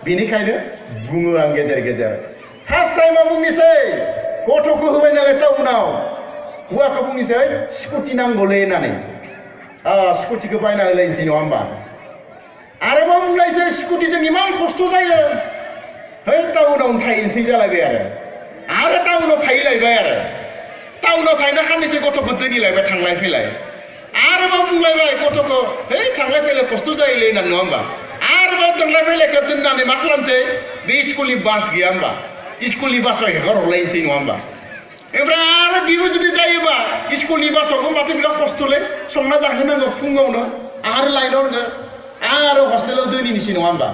S1: बेनिखायनो बुङो आं गेजेर गेजेर फार्स्ट टाइमाव बुंनोसै गथ'खौ होबाय नालाय टाउनाव हौवाखौ बुंनोसै स्कुटि नांगौलै होननानै। स्कुटिखौ बायना होलायनोसै नङा होमबा? आरोबाव बुंलायसै स्कुटिजों इमान खस्थ' जायो, है टाउनावनो थाहैनोसै जालायबाय आरो टाउनाव थाहैलायबाय आरो टाउनाव थाहैना खाननैसो गथ'खौ दोनहैलायबाय थांलाय फैलाय। आरोबाव बुंलायबाय गथ'खौ है थांलाय फैलाय खस्थ' जायोलै होननानै नङा होमबा? आरोबाव थांलाय फैलायखौ दोननानै मा खालामसै? बे स्कुलनि बास गैया होमबा? स्कुलनि बासाव हेगार हरलायनोसै नङा होमबा? ओमफ्राय आरो बेबो जुदि जायोबा स्कुलनि बासावबो माथो बिराद खस्थ'लै, संना जाहोनांगौ फुङावनो आरो लायनावनो आरो हस्टेलाव दोनहैनोसै नङा होमबा?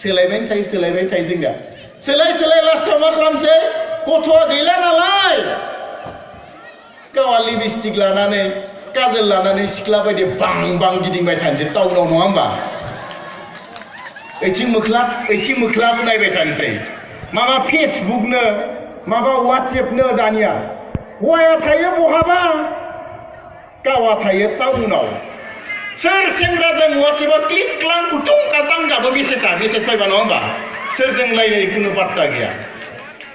S1: सोलायबायनो थायो जोंनिया। सोलाय लास्टाव मा खालामसै? गथ'आ गैला नालाय गावहा लिपस्टिक लानानै काजल लानानै सिख्ला बायदि बां बां गिदिंबाय थानोसै टाउनाव नङा होमबा? ओइथिं मोख्लाब नायबाय थानोसै। माबा फेसबुकनो माबा वाट्सएपनो दानिया। हौवाया थायो बहाबा, गावहा थायो टाउनाव। सोर सेंग्राजों वाट्सएपआव क्लिक क्लां उथुं काटां गाबो मेसेज फैबा नङा होमबा? सोरजों रायलायो खुनु बाथ्रा गैया।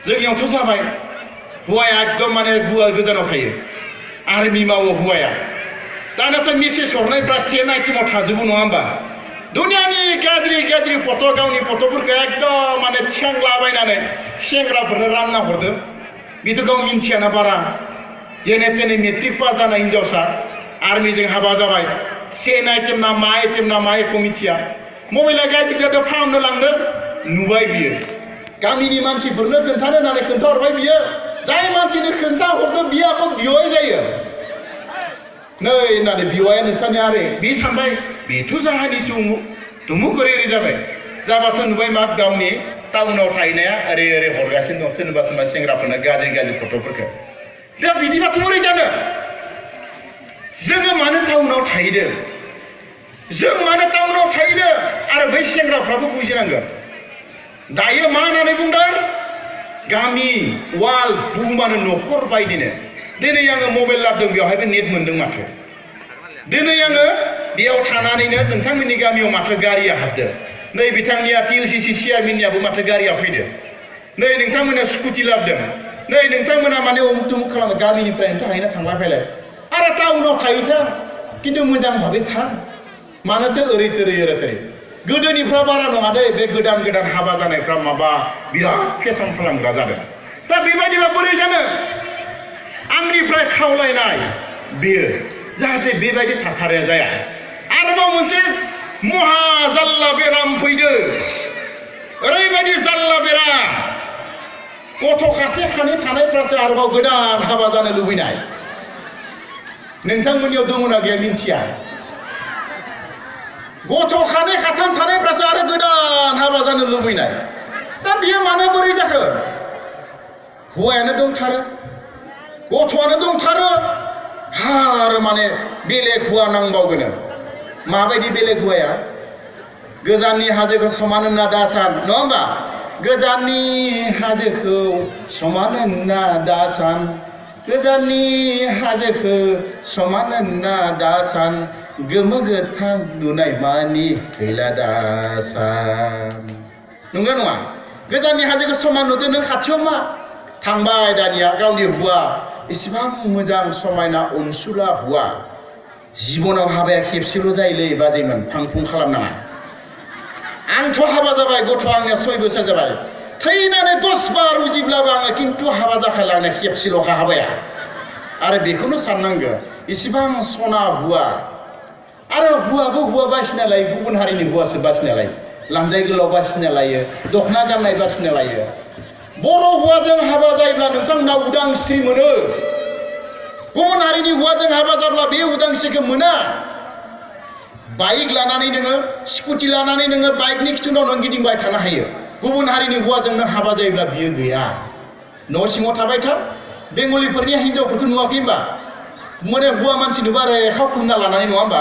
S1: जोंनियावथ' जाबाय हौवाया एकदम माने गोजानाव थायो, आर्मि मावो हौवाया। दानाथ' मेसेज हरनायफ्रा से नाइटिमाव थाजोबो नङा होमबा? दुनियानि गाज्रि फट' गावनि फट'फोरखौ एकदम माने थिखांलाबायनानै सेंग्राफोरनो रानना हरदो। बेथ' गाव मिन्थियाना बारा। जेने तेने मेट्रिक पास जानाय हिन्जावसा आर्मिजों हाबा जाबाय, से नाइटिम ना मा एखौ मिथिया। मबाइला गाज्रि जादों फाहामनो लांदों, नुबाय बियो। गामिनि मानसिफोरनो खोन्थानो होननानै खोन्थाहरबाय बियो। जाय मानसिनो खोन्थाहरदों बियो आखौ बिवाइ जायो। नै होननानै बिवाया नोंसानि आरो बे सानबाय बेथ' जाहानिसो दुमुक ओरै जाबाय। जाबाथ' नुबाय मा गावनि टाउनाव थाहैनाया ओरै हरगासिनो दं सोरनिबा सेंग्राफोरनो गाज्रि फट'फोरखौ। दा बिदिबाथ' बोरै जानो? जोङो मानो टाउनाव थाहैदों? आरो बै सेंग्राफ्राबो बुजिनांगोन। दायो मा होननानै बुंदों? गामि वाल बुहुमानो न'खर बायदिनो। दिनै आङो मबाइल लाबोदों, बेवहायबो नेट मोन्दों माथो। दिनै आङो बेयाव थानानैनो नोंथांमोननि गामियाव माथो गारिया हाबदों। नै बिथांनिया TLCC चेयारमेननियाबो माथो गारिया फैदों। नै नोंथांमोना स्कुटि लाबोदों। नै नोंथांमोना माने उमुक तुमुक खालामो। गामिनिफ्रायनो थाहैना थांलाय फैलाय आरो टाउनाव थाहैथों, खिन्थु मोजां भाबै थां। मानोथो ओरै थोरै गोदोनिफ्रा बारा नङा दे। बे गोदान हाबा जानायफ्रा माबा बिराद फेसन खालामग्रा जादों। दा बेबायदिबा बोरै जानो? आंनिफ्राय खावलायनाय बेयो जाहाथे बेबायदि थासारिया जाया। आरोबाव मोनसे महा जाल्ला बेराम फैदो। ओरैबायदि जाल्ला बेराम, गथ' खासे खानै थानायफ्रासो आरोबाव गोदान हाबा जानो लुबैनाय। नोंथांमोननियाव दङना गैया मिन्थिया। गथ' खानै खाथाम थानायफ्रासो आरो गोदान हाबा जानो लुबैनाय। दा बियो मानो बोरै जाखो? हौवायानो दंथारो, गथ'आनो दंथारो, आरो माने बेलेग हौवा नांबावगोनो। माबायदि बेलेग हौवाया? गोजाननि हाजोखौ समान होनना दासान नङा होमबा? गोजाननि हाजोखौ समान होनना दासान, गोजाननि हाजोखौ समान होनना दासान गोमो गोथां नुनाय मानि गैला दासान नंगौ नङा गोजाननि हाजोखौ समान नुदों नों खाथियाव मा थांबाय दानिया गावनि हौवा इसिबां मोजां समायना अनसुला हौवा जिबनाव हाबाया खेबसेल' जायोलै बाजैमोन फां फुं खालामनाङा आंथ' हाबा जाबाय गथ' आंनिया 6 बोसोर जाबाय थैनानै 10 बार उजिब्लाबो आङो खिन्थु हाबा जाखालांनाय खेबसेल'खा हाबाया आरो बेखौनो साननांगौ इसिबां सना हौवा आरो हौवाबो हौवा बासिना लायो गुबुन हारिनि हौवासो बासिना लायो लांजाय गोलाव बासिना लायो दखना गाननाय बासिना लायो बर' हौवाजों हाबा जायोब्ला नोंथांमोना उदांस्रि मोनो गुबुन हारिनि हौवाजों हाबा जाब्ला बे उदांस्रिखौ मोना बाइक लानानै नोङो स्कुटि लानानै नोङो बाइकनि खिथुनाव नों गिदिंबाय थानो हायो गुबुन हारिनि हौवाजों नों हाबा जायोब्ला बियो गैया न' सिङाव थाबाय था बेंगलिफोरनि हिन्जावफोरखौ नुवाखै होमबा माने हौवा मानसि नुबा रेखाव खुमना लानानै नङा होमबा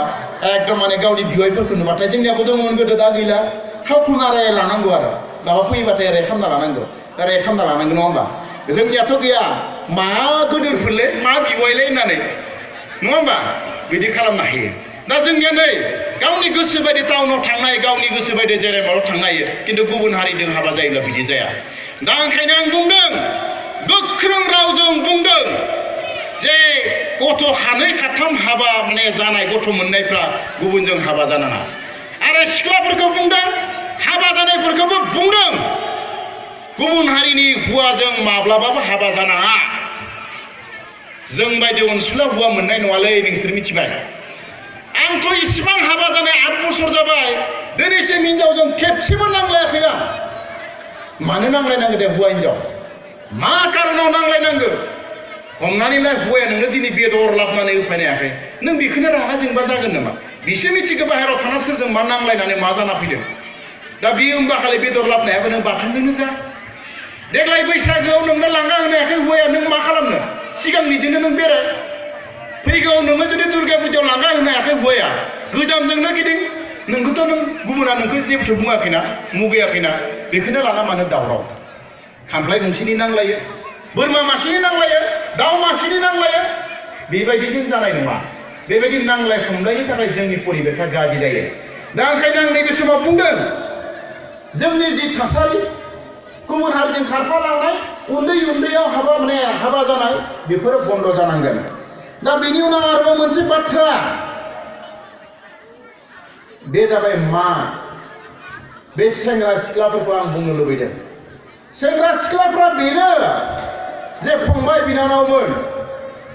S1: एकदम माने गावनि बिवाइफोरखौ नुबाथाय जोंनियाबो दङमोन गोदो दा गैला थाव खुमना लानांगौ आरो माबा फैयोबाथाय रेखामना लानांगौ रेखामना लानांगौ नङा होमबा जोंनियाथ' गैया मा गोदोरफोरलै मा बिवाइलै होननानै नङा होमबा बिदि खालामनो हायो दा जोंनिया नै गावनि गोसो बायदि टाउनाव थांनाय गावनि गोसो बायदि जेराव थांनो हायो खिन्थु गुबुन हारिजों हाबा जायोब्ला बिदि जाया दा ओंखायनो आं बुंदों गोख्रों रावजों बुंदों जे गथ' खानै खाथाम हाबा माने जानाय गथ' मोननायफ्रा गुबुनजों हाबा जानाङा आरो सिख्लाफोरखौ बुंदों हाबा जानायफोरखौबो बुंदों गुबुन हारिनि हौवाजों माब्लाबाबो हाबा जानाङा जों बायदि अनसुला हौवा मोननाय नङालै नोंसोर मिथिबाय आंथ' इसिबां हाबा जानाय 8 बोसोर जाबाय दिनैसिम हिनजावजों खेबसेबो नांलायाखै आं मानो नांलायनांगौ दे हौवा हिनजाव मा कारनाव नांलायनांगौ हमनानैलाय हौवाया नोंनो दिनै बेदर लाबोनानै होफैनो हायाखै नों बेखौनो रागा जोंबा जागोन नामा बिसोर मिथिगौ बाहेराव थाना सोरजों मा नांलायनानै मा जाना फैदों दा बियो होमबा खालि बेदर लाबोनायाबो नों बाथोनजोंनो जा देग्लाय बैसागोआव नोंनो लांगा होनो हायाखै हौवाया नों मा खालामनो सिगांनिजोंनो नों बेराय फैगौ नोङो जुदि दुर्गा फुजायाव लांगा होनो हायाखै हौवाया गोजामजोंनो गिदिं नोंखौथ' नों गुबुना नोंखौ जेबोथ' बुङाखैना मुगैयाखैना बेखौनो लाना मानो दावराव खामफ्लाय गंसेनि नांलायो बोरमा मासेनि नांलायो दाउ मासेनि नांलायो बेबायदिजों जानाय नङा बेबायदि नांलाय खमलायनि थाखाय जोंनि परिबेसा गाज्रि जायो दा ओंखायनो आं नैबे समाव बुंदों जोंनि जि थासारि गुबुन हारिजों खारफालांनाय उन्दै उन्दैयाव हाबा जानाय बेफोरो बन्द जानांगोन दा बेनि उनाव आरोबाव मोनसे बाथ्रा बे जाबाय मा बे सेंग्रा सिख्लाफोरखौ आं बुंनो लुबैदों सेंग्रा सिख्लाफ्रा बेनो जे फंबाय बिनानावमोन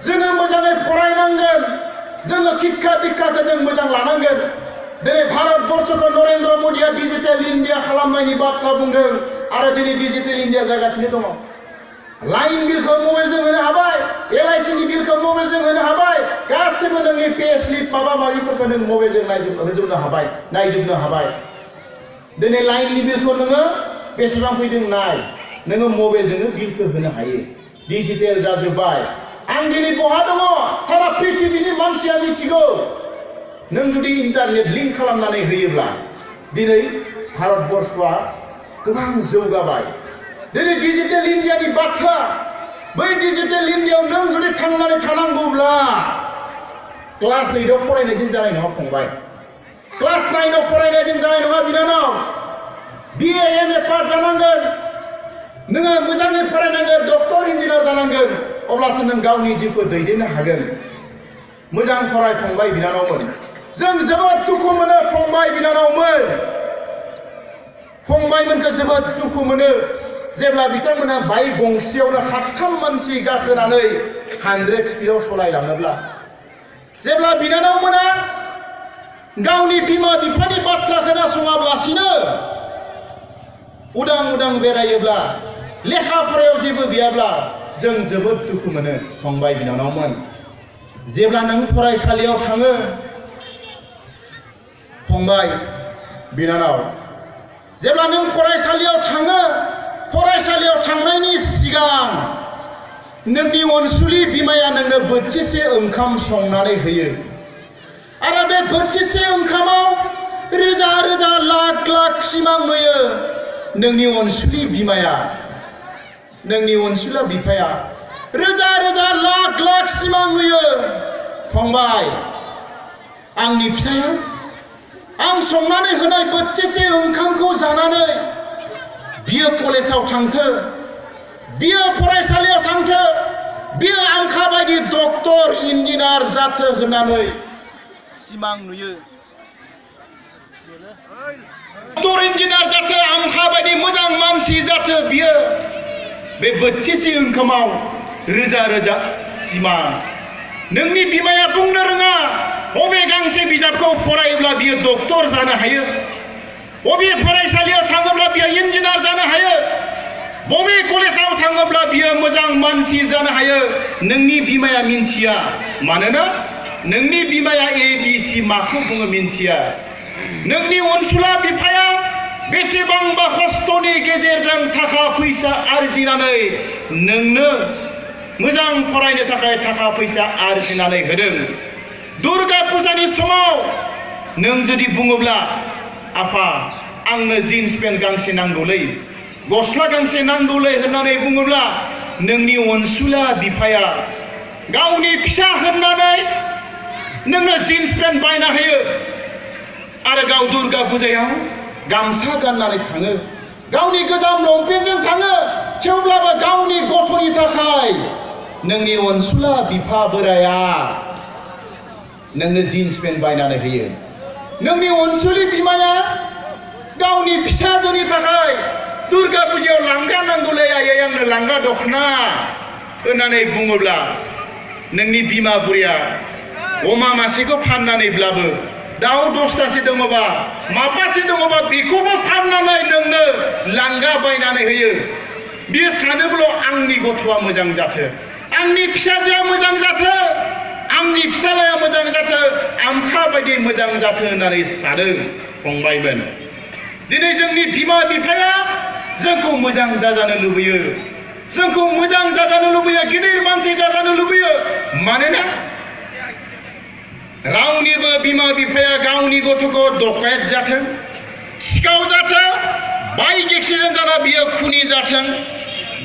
S1: जोङो मोजाङै फरायनांगोन जोङो शिक्षा दीक्षाखौ जों मोजां लानांगोन दिनै भारतबर्षखौ नरेन्द्र मोदीया डिजिटेल इन्डिया खालामनायनि बाथ्रा बुंदों आरो दिनै डिजिटेल इन्डिया जागासिनो दङ लाइन बिलखौ मबाइलजों होनो हाबाय LICनि बिलखौ मबाइलजों होनो हाबाय गासिबो नोंनि पे स्लिप माबा माबिफोरखौ नों मबाइलजों नायजोबनो हाबाय दिनै लाइननि बिलखौ नोङो बेसेबां फैदों नाय नोङो मबाइलजोंनो बिलखौ होनो हायो डिजिटेल जाजोब्बाय आं दिनै बहा दङ सारा पृथिबीनि मानसिया मिथिगौ नों जुदि इन्टारनेट लिंक खालामनानै होयोब्ला दिनै भारतबर्षआ गोबां जौगाबाय दिनै डिजिटेल इन्डियानि बाथ्रा बै डिजिटेल इन्डियायाव नों जुदि थांनानै थानांगौब्ला क्लास 8आव फरायनायजों जानाय नङा फंबाय क्लास 9आव फरायनायजों जानाय नङा बिनानाव BA MA पास जानांगोन नोङो मोजाङै फरायनांगोन डक्टर इन्जिनियार जानांगोन अब्लासो नों गावनि जिउखौ दैदेननो हागोन मोजां फराय फंबाय बिनानावमोन जों जोबोद दुखु मोनो फंबाय बिनानावमोन फंबायमोनखौ जोबोद दुखु मोनो जेब्ला बिथांमोना बाइक गंसेयावनो 7 मानसि गाखोनानै 100 स्पिडआव सालायलाङोब्ला जेब्ला बिनानावमोना गावनि बिमा बिफानि बाथ्रा खोनासङाब्लासिनो उदां उदां बेरायोब्ला लेखा फरायाव जेबो गैयाब्ला जों जोबोद दुखु मोनो फंबाय बिनानावमोन जेब्ला नों फरायसालियाव थाङो फंबाय बिनानाव जेब्ला नों फरायसालियाव थाङो फरायसालियाव थांनायनि सिगां नोंनि अनसुलि बिमाया नोंनो बोथिसे ओंखाम संनानै होयो आरो बे बोथिसे ओंखामाव रोजा रोजा लाख लाख सिमां नुयो नोंनि अनसुलि बिमाया नोंनि अनसुला बिफाया
S2: रोजा रोजा लाख लाख सिमां नुयो फंबाय आंनि फिसाया आं संनानै होनाय बोथिसे ओंखामखौ जानानै बियो कलेजाव थांथो बियो फरायसालियाव थांथो बियो आंखा बायदि डक्टर इन्जिनियार जाथो होननानै सिमां नुयो डक्टर इन्जिनियार जाथो आंखा बायदि मोजां मानसि जाथो बियो बे बोथिसे ओंखामाव रोजा रोजा सिमां नोंनि बिमाया बुंनो रोङा बबे गांसे बिजाबखौ फरायोब्ला बियो डक्टर जानो हायो बबे फरायसालियाव थाङोब्ला बियो इन्जिनियार जानो हायो बबे कलेजाव थाङोब्ला बियो मोजां मानसि जानो हायो नोंनि बिमाया मिन्थिया मानोना नोंनि बिमाया ABC माखौ बुङो मिन्थिया नोंनि अनसुला बिफाया बेसेबांबा खस्थ'नि गेजेरजों थाखा फैसा आरजिनानै नोंनो मोजां फरायनो थाखाय थाखा फैसा आरजिनानै होदों दुर्गा फुजानि समाव नों जुदि बुङोब्ला आफा आंनो जिन्स पेन्ट गांसे नांगौलै गस्ला गांसे नांगौलै होननानै बुङोब्ला नोंनि अनसुला बिफाया गावनि फिसा होननानै नोंनो जिन्स पेन्ट बायना होयो आरो गाव दुर्गा फुजायाव गामसा गाननानै थाङो गावनि गोजाम लंपेन्टजों थाङो थेवब्लाबो गावनि गथ'नि थाखाय नोंनि अनसुला बिफा बोराया नोंनो जिन्स पेन्ट बायनानै होयो नोंनि अनसुलि बिमाया गावनि फिसाजोनि थाखाय दुर्गा फुजायाव लांगा नांगौलै आयै आंनो लांगा दखना होननानै बुङोब्ला नोंनि बिमा बुरिया अमा मासेखौ फाननानैब्लाबो दाउ 10तासो दङबा माबासे दङबा बेखौबो फाननानै नोंनो लांगा बायनानै होयो बियो सानोब्ला आंनि गथ'आ मोजां जाथो आंनि फिसाजोआ मोजां जाथो आंनि फिसालाया मोजां जाथो आमखा बायदि मोजां जाथो होननानै सानो फंबायमोन दिनै जोंनि बिमा बिफाया जोंखौ मोजां जाजानो लुबैयो जोंखौ मोजां जाजानो लुबैयो गिदिर मानसि जाजानो लुबैयो मानोना रावनिबो बिमा बिफाया गावनि गथ'खौ डकायत जाथों सिखाव जाथों बाइक एक्सिडेन्ट जाना बियो खुनि जाथों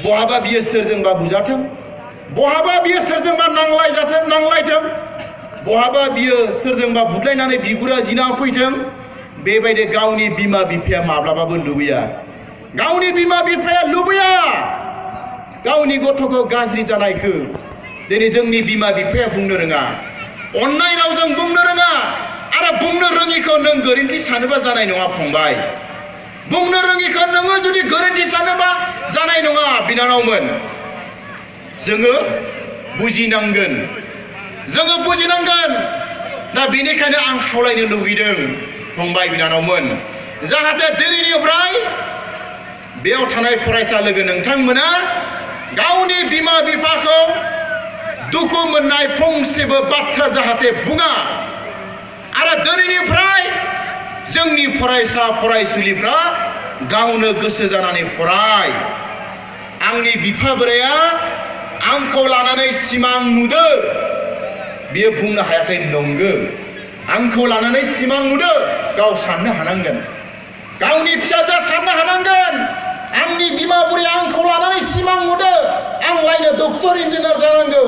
S2: बहाबा बियो सोरजोंबा बुजाथों बहाबा बियो सोरजोंबा नांलायथों बहाबा बियो सोरजोंबा बुदलायनानै बिगुरा जिना फैथों बेबायदि गावनि बिमा बिफाया माब्लाबाबो लुबैया गावनि बिमा बिफाया लुबैया गावनि गथ'खौ गाज्रि जानायखौ दिनै जोंनि बिमा बिफाया बुंनो रोङा अननाय रावजों बुंनो रोङा आरो बुंनो रोङिखौ नों गोरोन्थि सानोबा जानाय नङा फंबाय बुंनो रोङिखौ नोङो जुदि गोरोन्थि सानोबा जानाय नङा बिनानावमोन जोङो बुजिनांगोन दा बेनिखायनो आं खावलायनो लुगैदों फंबाय बिनानावमोन जाहाथे दिनैनिफ्राय बेयाव थानाय फरायसा लोगो नोंथांमोना गावनि बिमा बिफाखौ दुखु मोननाय फंसेबो बाथ्रा जाहाथे बुङा आरो दिनैनिफ्राय जोंनि फरायसा फरायसुलिफ्रा गावनो गोसो जानानै फराय आंनि बिफा बोराया आंखौ लानानै सिमां नुदो बियो बुंनो हायाखै नंगौ आंखौ लानानै सिमां नुदो गाव साननो हानांगोन गावनि फिसाजोआ साननो हानांगोन आंनि बिमा बुरिया आंखौ लानानै सिमां नुदो आं लायनो डक्टर इन्जिनियार जानांगौ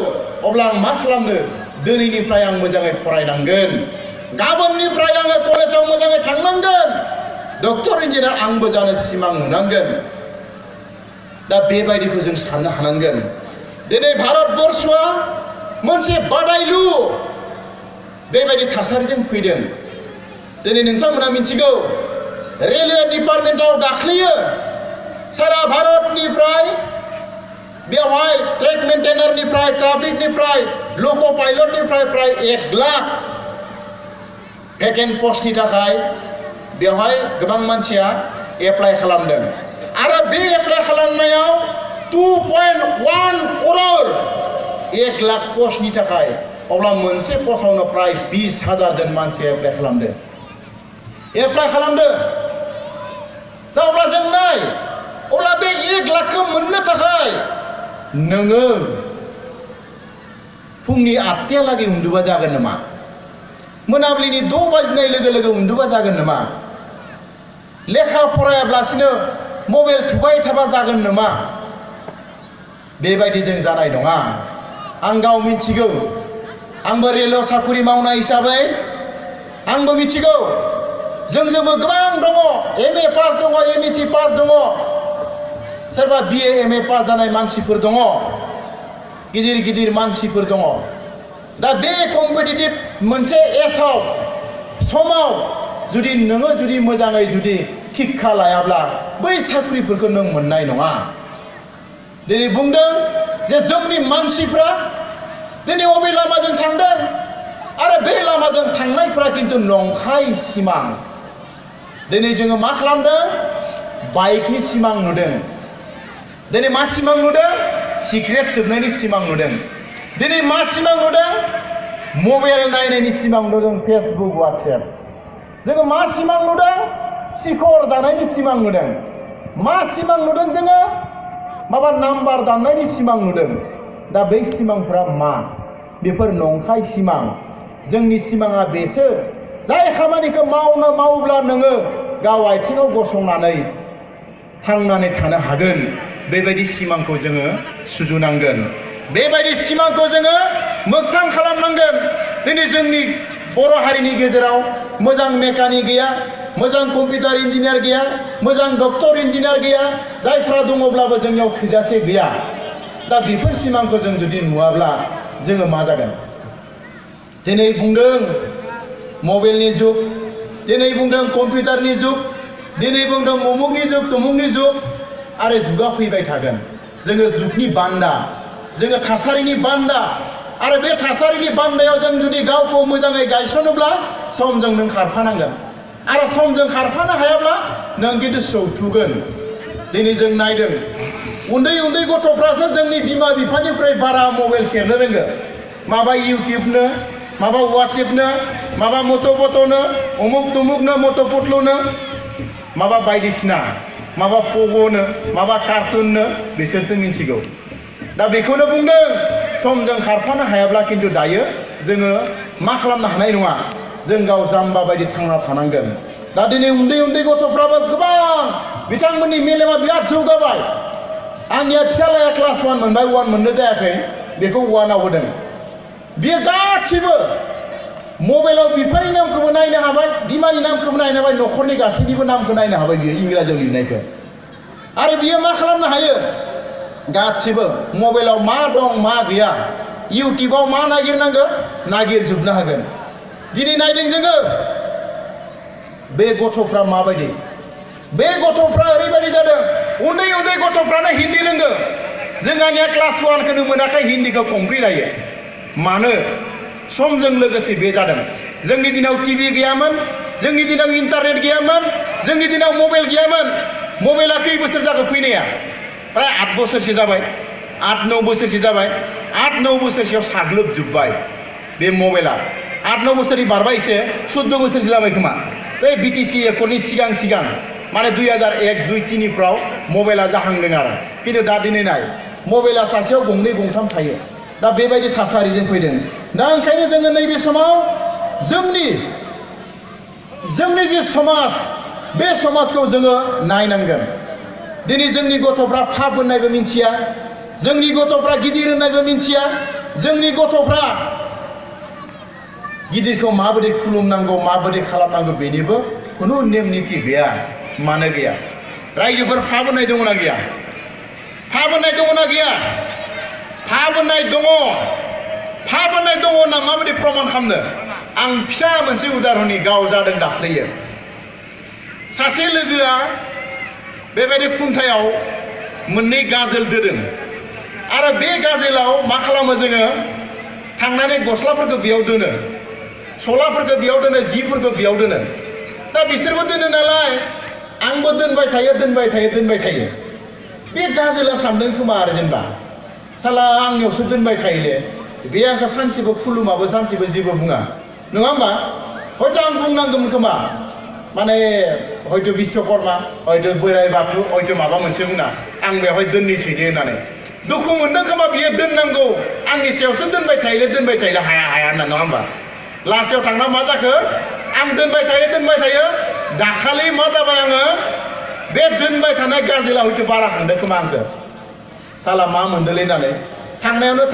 S2: अब्ला आं मा खालामनो दिनैनिफ्राय आं मोजाङै फरायनांगोन गाबोननिफ्राय आङो कलेजाव मोजाङै थांनांगोन डक्टर इन्जिनियार आंबो जानो सिमां नुनांगोन दा बेबायदिखौ जों साननो हानांगोन दिनै भारतबर्षआ मोनसे बादायलु बेबायदि थासारिजों फैदों दिनै नोंथांमोना मिथिगौ रेलवे डिपार्टमेन्टआव दाख्लैयो सारा भारतनिफ्राय बेवहाय ट्रेक मेन्टेनारनिफ्राय ट्राफिकनिफ्राय लक' पाइलटनिफ्राय प्राय 1 लाख भेकेन्ट पस्टनि थाखाय बेवहाय गोबां मानसिया एप्लाइ खालामदों आरो बे एप्लाइ खालामनायाव 2.1 करोड़ 1 लाख पस्टनि थाखाय अब्ला मोनसे पस्टआवनो प्राय 20,000 जन मानसिया एप्लाइ खालामदों दा अब्ला जों नाय अब्ला बे 1 लाखखौ मोननो थाखाय नोङो फुंनि 8टायालागै उन्दुबा जागोन नामा मोनाबिलिनि 6 बाजिनाय लोगो लोगो उन्दुबा जागोन नामा लेखा फरायाब्लासिनो मबाइल थुबाय थाबा जागोन नामा बेबायदि जों जानाय नङा। आं गाव मिथिगौ, आंबो रेलआव साखरि मावनाय हिसाबै आंबो मिथिगौ जोंजोंबो गोबां दङ, MA पास दङ, MSc पास दङ, सोरबा BA MA पास जानाय मानसिफोर दङ, गिदिर गिदिर मानसिफोर दङ। दा बे कम्पिटिटिभ मोनसे एजआव समाव जुदि नोङो जुदि मोजाङै जुदि शिक्षा लायाब्ला बै साख्रिफोरखौ नों मोननाय नङा। दिनै बुंदों जे जोंनि मानसिफ्रा दिनै अबे लामाजों थांदों आरो बे लामाजों थांनायफ्रा खिन्थु नंखाय सिमां। दिनै जोङो मा खालामदों? बाइकनि सिमां नुदों। दिनै मा सिमां नुदों? सिगारेट सोबनायनि सिमां नुदों। दिनै मा सिमां नुदों? मबाइल नायनायनि सिमां नुदों, फेसबुक, वाट्सएप। जोङो मा सिमां नुदों? सिखर जानायनि सिमां नुदों। मा सिमां नुदों जोङो? माबा नाम्बार दाननायनि सिमां नुदों। दा बै सिमांफोरा मा? बेफोर नंखाय सिमां। जोंनि सिमाङा बेसो, जाय खामानिखौ मावोब्ला नोङो गाव आथिङाव गसंनानै थांनानै थानो हागोन, बेबायदि सिमांखौ जोङो सुजुनांगोन। बेबायदि सिमांखौ जोङो मोगथां खालामनांगोन। दिनै जोंनि बर' हारिनि गेजेराव मोजां मेकानिक गैया, मोजां कम्पिउटार इन्जिनियार गैया, मोजां डक्टर इन्जिनियार गैया, जायफ्रा दङब्लाबो जोंनियाव थोजासे गैया। दा बेफोर सिमांखौ जों जुदि नुवाब्ला जोङो मा जागोन? दिनै बुंदों मबाइलनि जुग, दिनै बुंदों कम्पिउटारनि जुग, दिनै बुंदों अमुकनि जुग तमुकनि जुग, आरो जुगा फैबाय थागोन। जोङो जुगनि बान्दा, जोङो थासारिनि बान्दा, आरो बे थासारिनि बान्दायाव जों जुदि गावखौ मोजाङै गायसनोब्ला समजों नों खारफानांगोन। आरो समजों खारफानो हायाब्ला नों खिन्थु सौथुगोन। दिनै जों नायदों उन्दै उन्दै गथ'फ्रासो जोंनि बिमा बिफानिफ्राय बारा मबाइल सेरनो रोङो। माबा इउटिउबनो, माबा वाट्सएपनो, माबा मट'पट'नो, अमुक तमुकनो, मट'पटल'नो, माबा बायदिसिना, माबा पग'नो, माबा कार्टुननो, बिसोरसो मिथिगौ। दा बेखौनो बुंदों, समजों खारफानो हायाब्ला खिन्थु दायो जोङो मा खालामनो हानाय नङा। जों गाव जाम्बा बायदि थांना थानांगोन। दा दिनै उन्दै उन्दै गथ'फ्राबो गोबां, बिथांमोननि मेलेमा बिराद जौगाबाय। आंनिया फिसालाया क्लास 1 मोनबाय, 1 मोननो जायाखै, बेखौ 1आव होदों। बियो गासिबो मबाइलाव बिफानि नामखौबो नायनो हाबाय, बिमानि नामखौबो नायनो हाबाय, न'खरनि गासैनिबो नामखौ नायनो हाबाय बियो इंराजियाव लिरनायखौ। आरो बियो मा खालामनो हायो? गासिबो मबाइलाव मा दं मा गैया, इउटिउबाव मा नागिरनांगौ नागिरजोबनो हागोन। दिनै नायदों जोङो बे गथ'फ्रा माबायदि। बे गथ'फ्रा ओरैबायदि जादों, उन्दै उन्दै गथ'फ्रानो हिन्दी रोंगो। जोंहानिया क्लास 1खौनो मोनाखै, हिन्दीखौ कमप्लिट हायो। मानो? समजों लोगोसे बे जादों। जोंनि दिनाव टिभि गैयामोन, जोंनि दिनाव इन्टारनेट गैयामोन, जोंनि दिनाव मबाइल गैयामोन। मबाइला खै बोसोर जाखो फैनाया? प्राय 8 बोसोरसो जाबाय, 8-9 बोसोरसो जाबाय। 8-9 बोसोरसोआव साग्लोबजोब्बाय बे मबाइला। 8-9 बोसोरनि बारबाय, एसे 14 बोसोरसो जाबाय खोमा। बे BTC एकर्डनि सिगां माने 2001-2002 मबाइला जाहांदों आरो। खिन्थु दा दिनै नाय, मबाइला सासेयाव गंनै गंथाम थायो। दा बेबायदि थासारिजों फैदों। दा ओंखायनो जोङो नैबे समाव जोंनि जि समाज, बे समाजखौ जोङो नायनांगोन। दिनै जोंनि गथ'फ्रा फाप होननायबो मिथिया, जोंनि गथ'फ्रा गिदिर होननायबो मिथिया, जोंनि गथ'फ्रा गिदिरखौ माबोरै खुलुमनांगौ, माबोरै खालामनांगौ बेनिबो खुनु नेम निथि गैया। मानो गैया? रायजोफोर फाप होननाय दङना गैया? फाप होननाय दङना गैया? फाप होननाय दङ। फाप होननाय दङ होनना माबायदि प्रमान खालामनो? आं फिसा मोनसे उदाहरननि, गाव जादों दाख्लैयो। सासे लोगोआ बेबायदि खुन्थायाव मोननै गाजोल दोदों। आरो बे गाजोलाव मा खालामो जोङो? थांनानै गस्लाफोरखौ बेयाव दोनो, सलाफोरखौ बेयाव दोनो, जिफोरखौ बेयाव दोनो। दा बिसोरबो दोनो नालाय, आंबो दोनबाय थायो। बे गाजोला सानदों खोमा आरो जेनेबा, साला आंनियावसो दोनबाय थायोले, बे आंखौ सानसेबो खुलुमाबो, सानसेबो जेबो बुङा, नङा होमबा? हयथ' आं बुंनांगौमोन खोमा, माने हयथ' बिश्वकर्मा, हयथ' बोराइ बाथौ, हयथ' माबा मोनसे बुंना आं बेवहाय दोननोसै दे होननानै। दुखु मोनदों खोमा, बियो दोननांगौ, आंनि सायावसो दोनबाय थायोले, हाया होनना, नङा होमबा? लास्टाव थांना मा जाखो? आं दोनबाय थायो। दाखालि मा जाबाय? आङो बे दोनबाय थानाय गाजोला हयथ' बारा खांदों खोमा आंखौ। साला मा मोनदोंलै होननानै थांनायावनो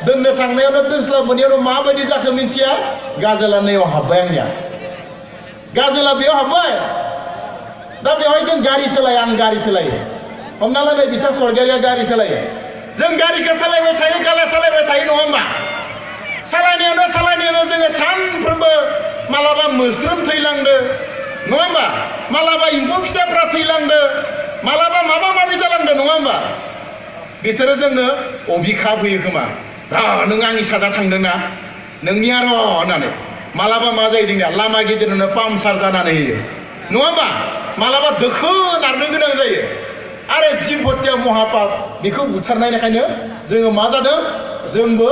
S2: दोननो थांनायावनो दोनस्लाब मोनैयावनो माबायदि जाखो मिन्थिया गाजोला नैयाव हाबबाय आंनिया गाजोला बेयाव हाबबाय दा बेवहाय जों गारि सालायो आं गारि सालायो हमना ला नै बिथां सरगारिया गारि सालायो जों गारिखौ सालायबाय थायो गाला सालायबाय थायो नङा होमबा सालायनायावनो जोङो सानफ्रोमबो मालाबा मोस्रोम थैलांदो नङा होमबा मालाबा एम्फौ फिसाफ्रा थैलांदो मालाबा माबा माबि जालांदो नङा होमबा बिसोरो जोंनो अबिखाब होयो खोमा नों आंनि साजा थांदोंना नोंनिया र' होननानै मालाबा मा जायो जोंनिया लामा गेजेरावनो पाम्पसार जानानै होयो नङा होमबा मालाबा दोखो नारनो गोनां जायो आरो जिब हत्या महापाप बेखौ बुथारनायनिखायनो जोङो मा जादों जोंबो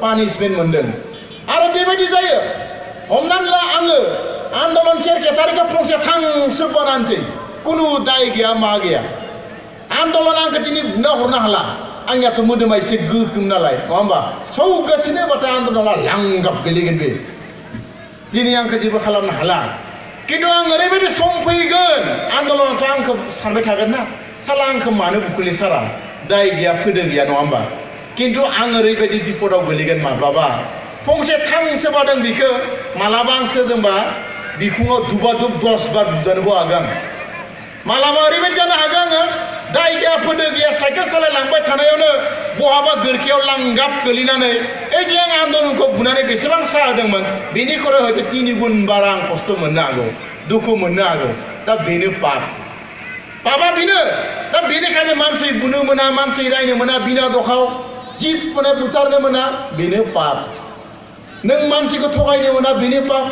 S2: पानिशमेन्ट मोनदों आरो बेबायदि जायो हमनानै ला आङो आन्दलन केरकेटारिखौ फंसे थांसो बानानोसै कुनु दाय गैया मा गैया आन्दलन आंखौ दिनै बुना हरनो हाला आंनियाथ' मोदोमा एसे गोगोम नालाय नङा होमबा सौगासिनो बाथाय आन्दलना लांगाब गोलैगोन बे दिनै आंखौ जेबो खालामनो हाला खिन्थु आं ओरैबायदि सम फैगोन आन्दलनाथ' आंखौ सानबाय थागोन ना साला आंखौ मानो बुखुलि सारा दाय गैया फोदो गैया नङा होमबा खिन्थु आं ओरैबायदि बिपदाव गोलैगोन माब्लाबा फंसे थांसो बादों बिखौ मालाबा आं सोदोंबा बिखुङाव दुबा दुब 10 बार बुजानोबो हागोन मालाबा ओरैबायदि जानो हागोन आङो दाय गैया फोदो गैया साइकेल सालायलांबाय थानायावनो बहाबा गोरखियाव लांगाब गोलैनानै ओइ जे आं आन्दलनखौ बुनानै बेसेबां साहा होदोंमोन बेनिख्रुइ हयथ' 3 गुन बारा आं खस्थ' मोननो हागौ दुखु मोननो हागौ दा बेनो पापा बेनो दा बेनिखायनो मानसि बुनो मोना मानसि रायनो मोना बिना दखाव जिब माने बुथारनो मोना बेनो पाप नों मानसिखौ थगायनो मोना बेनो पाप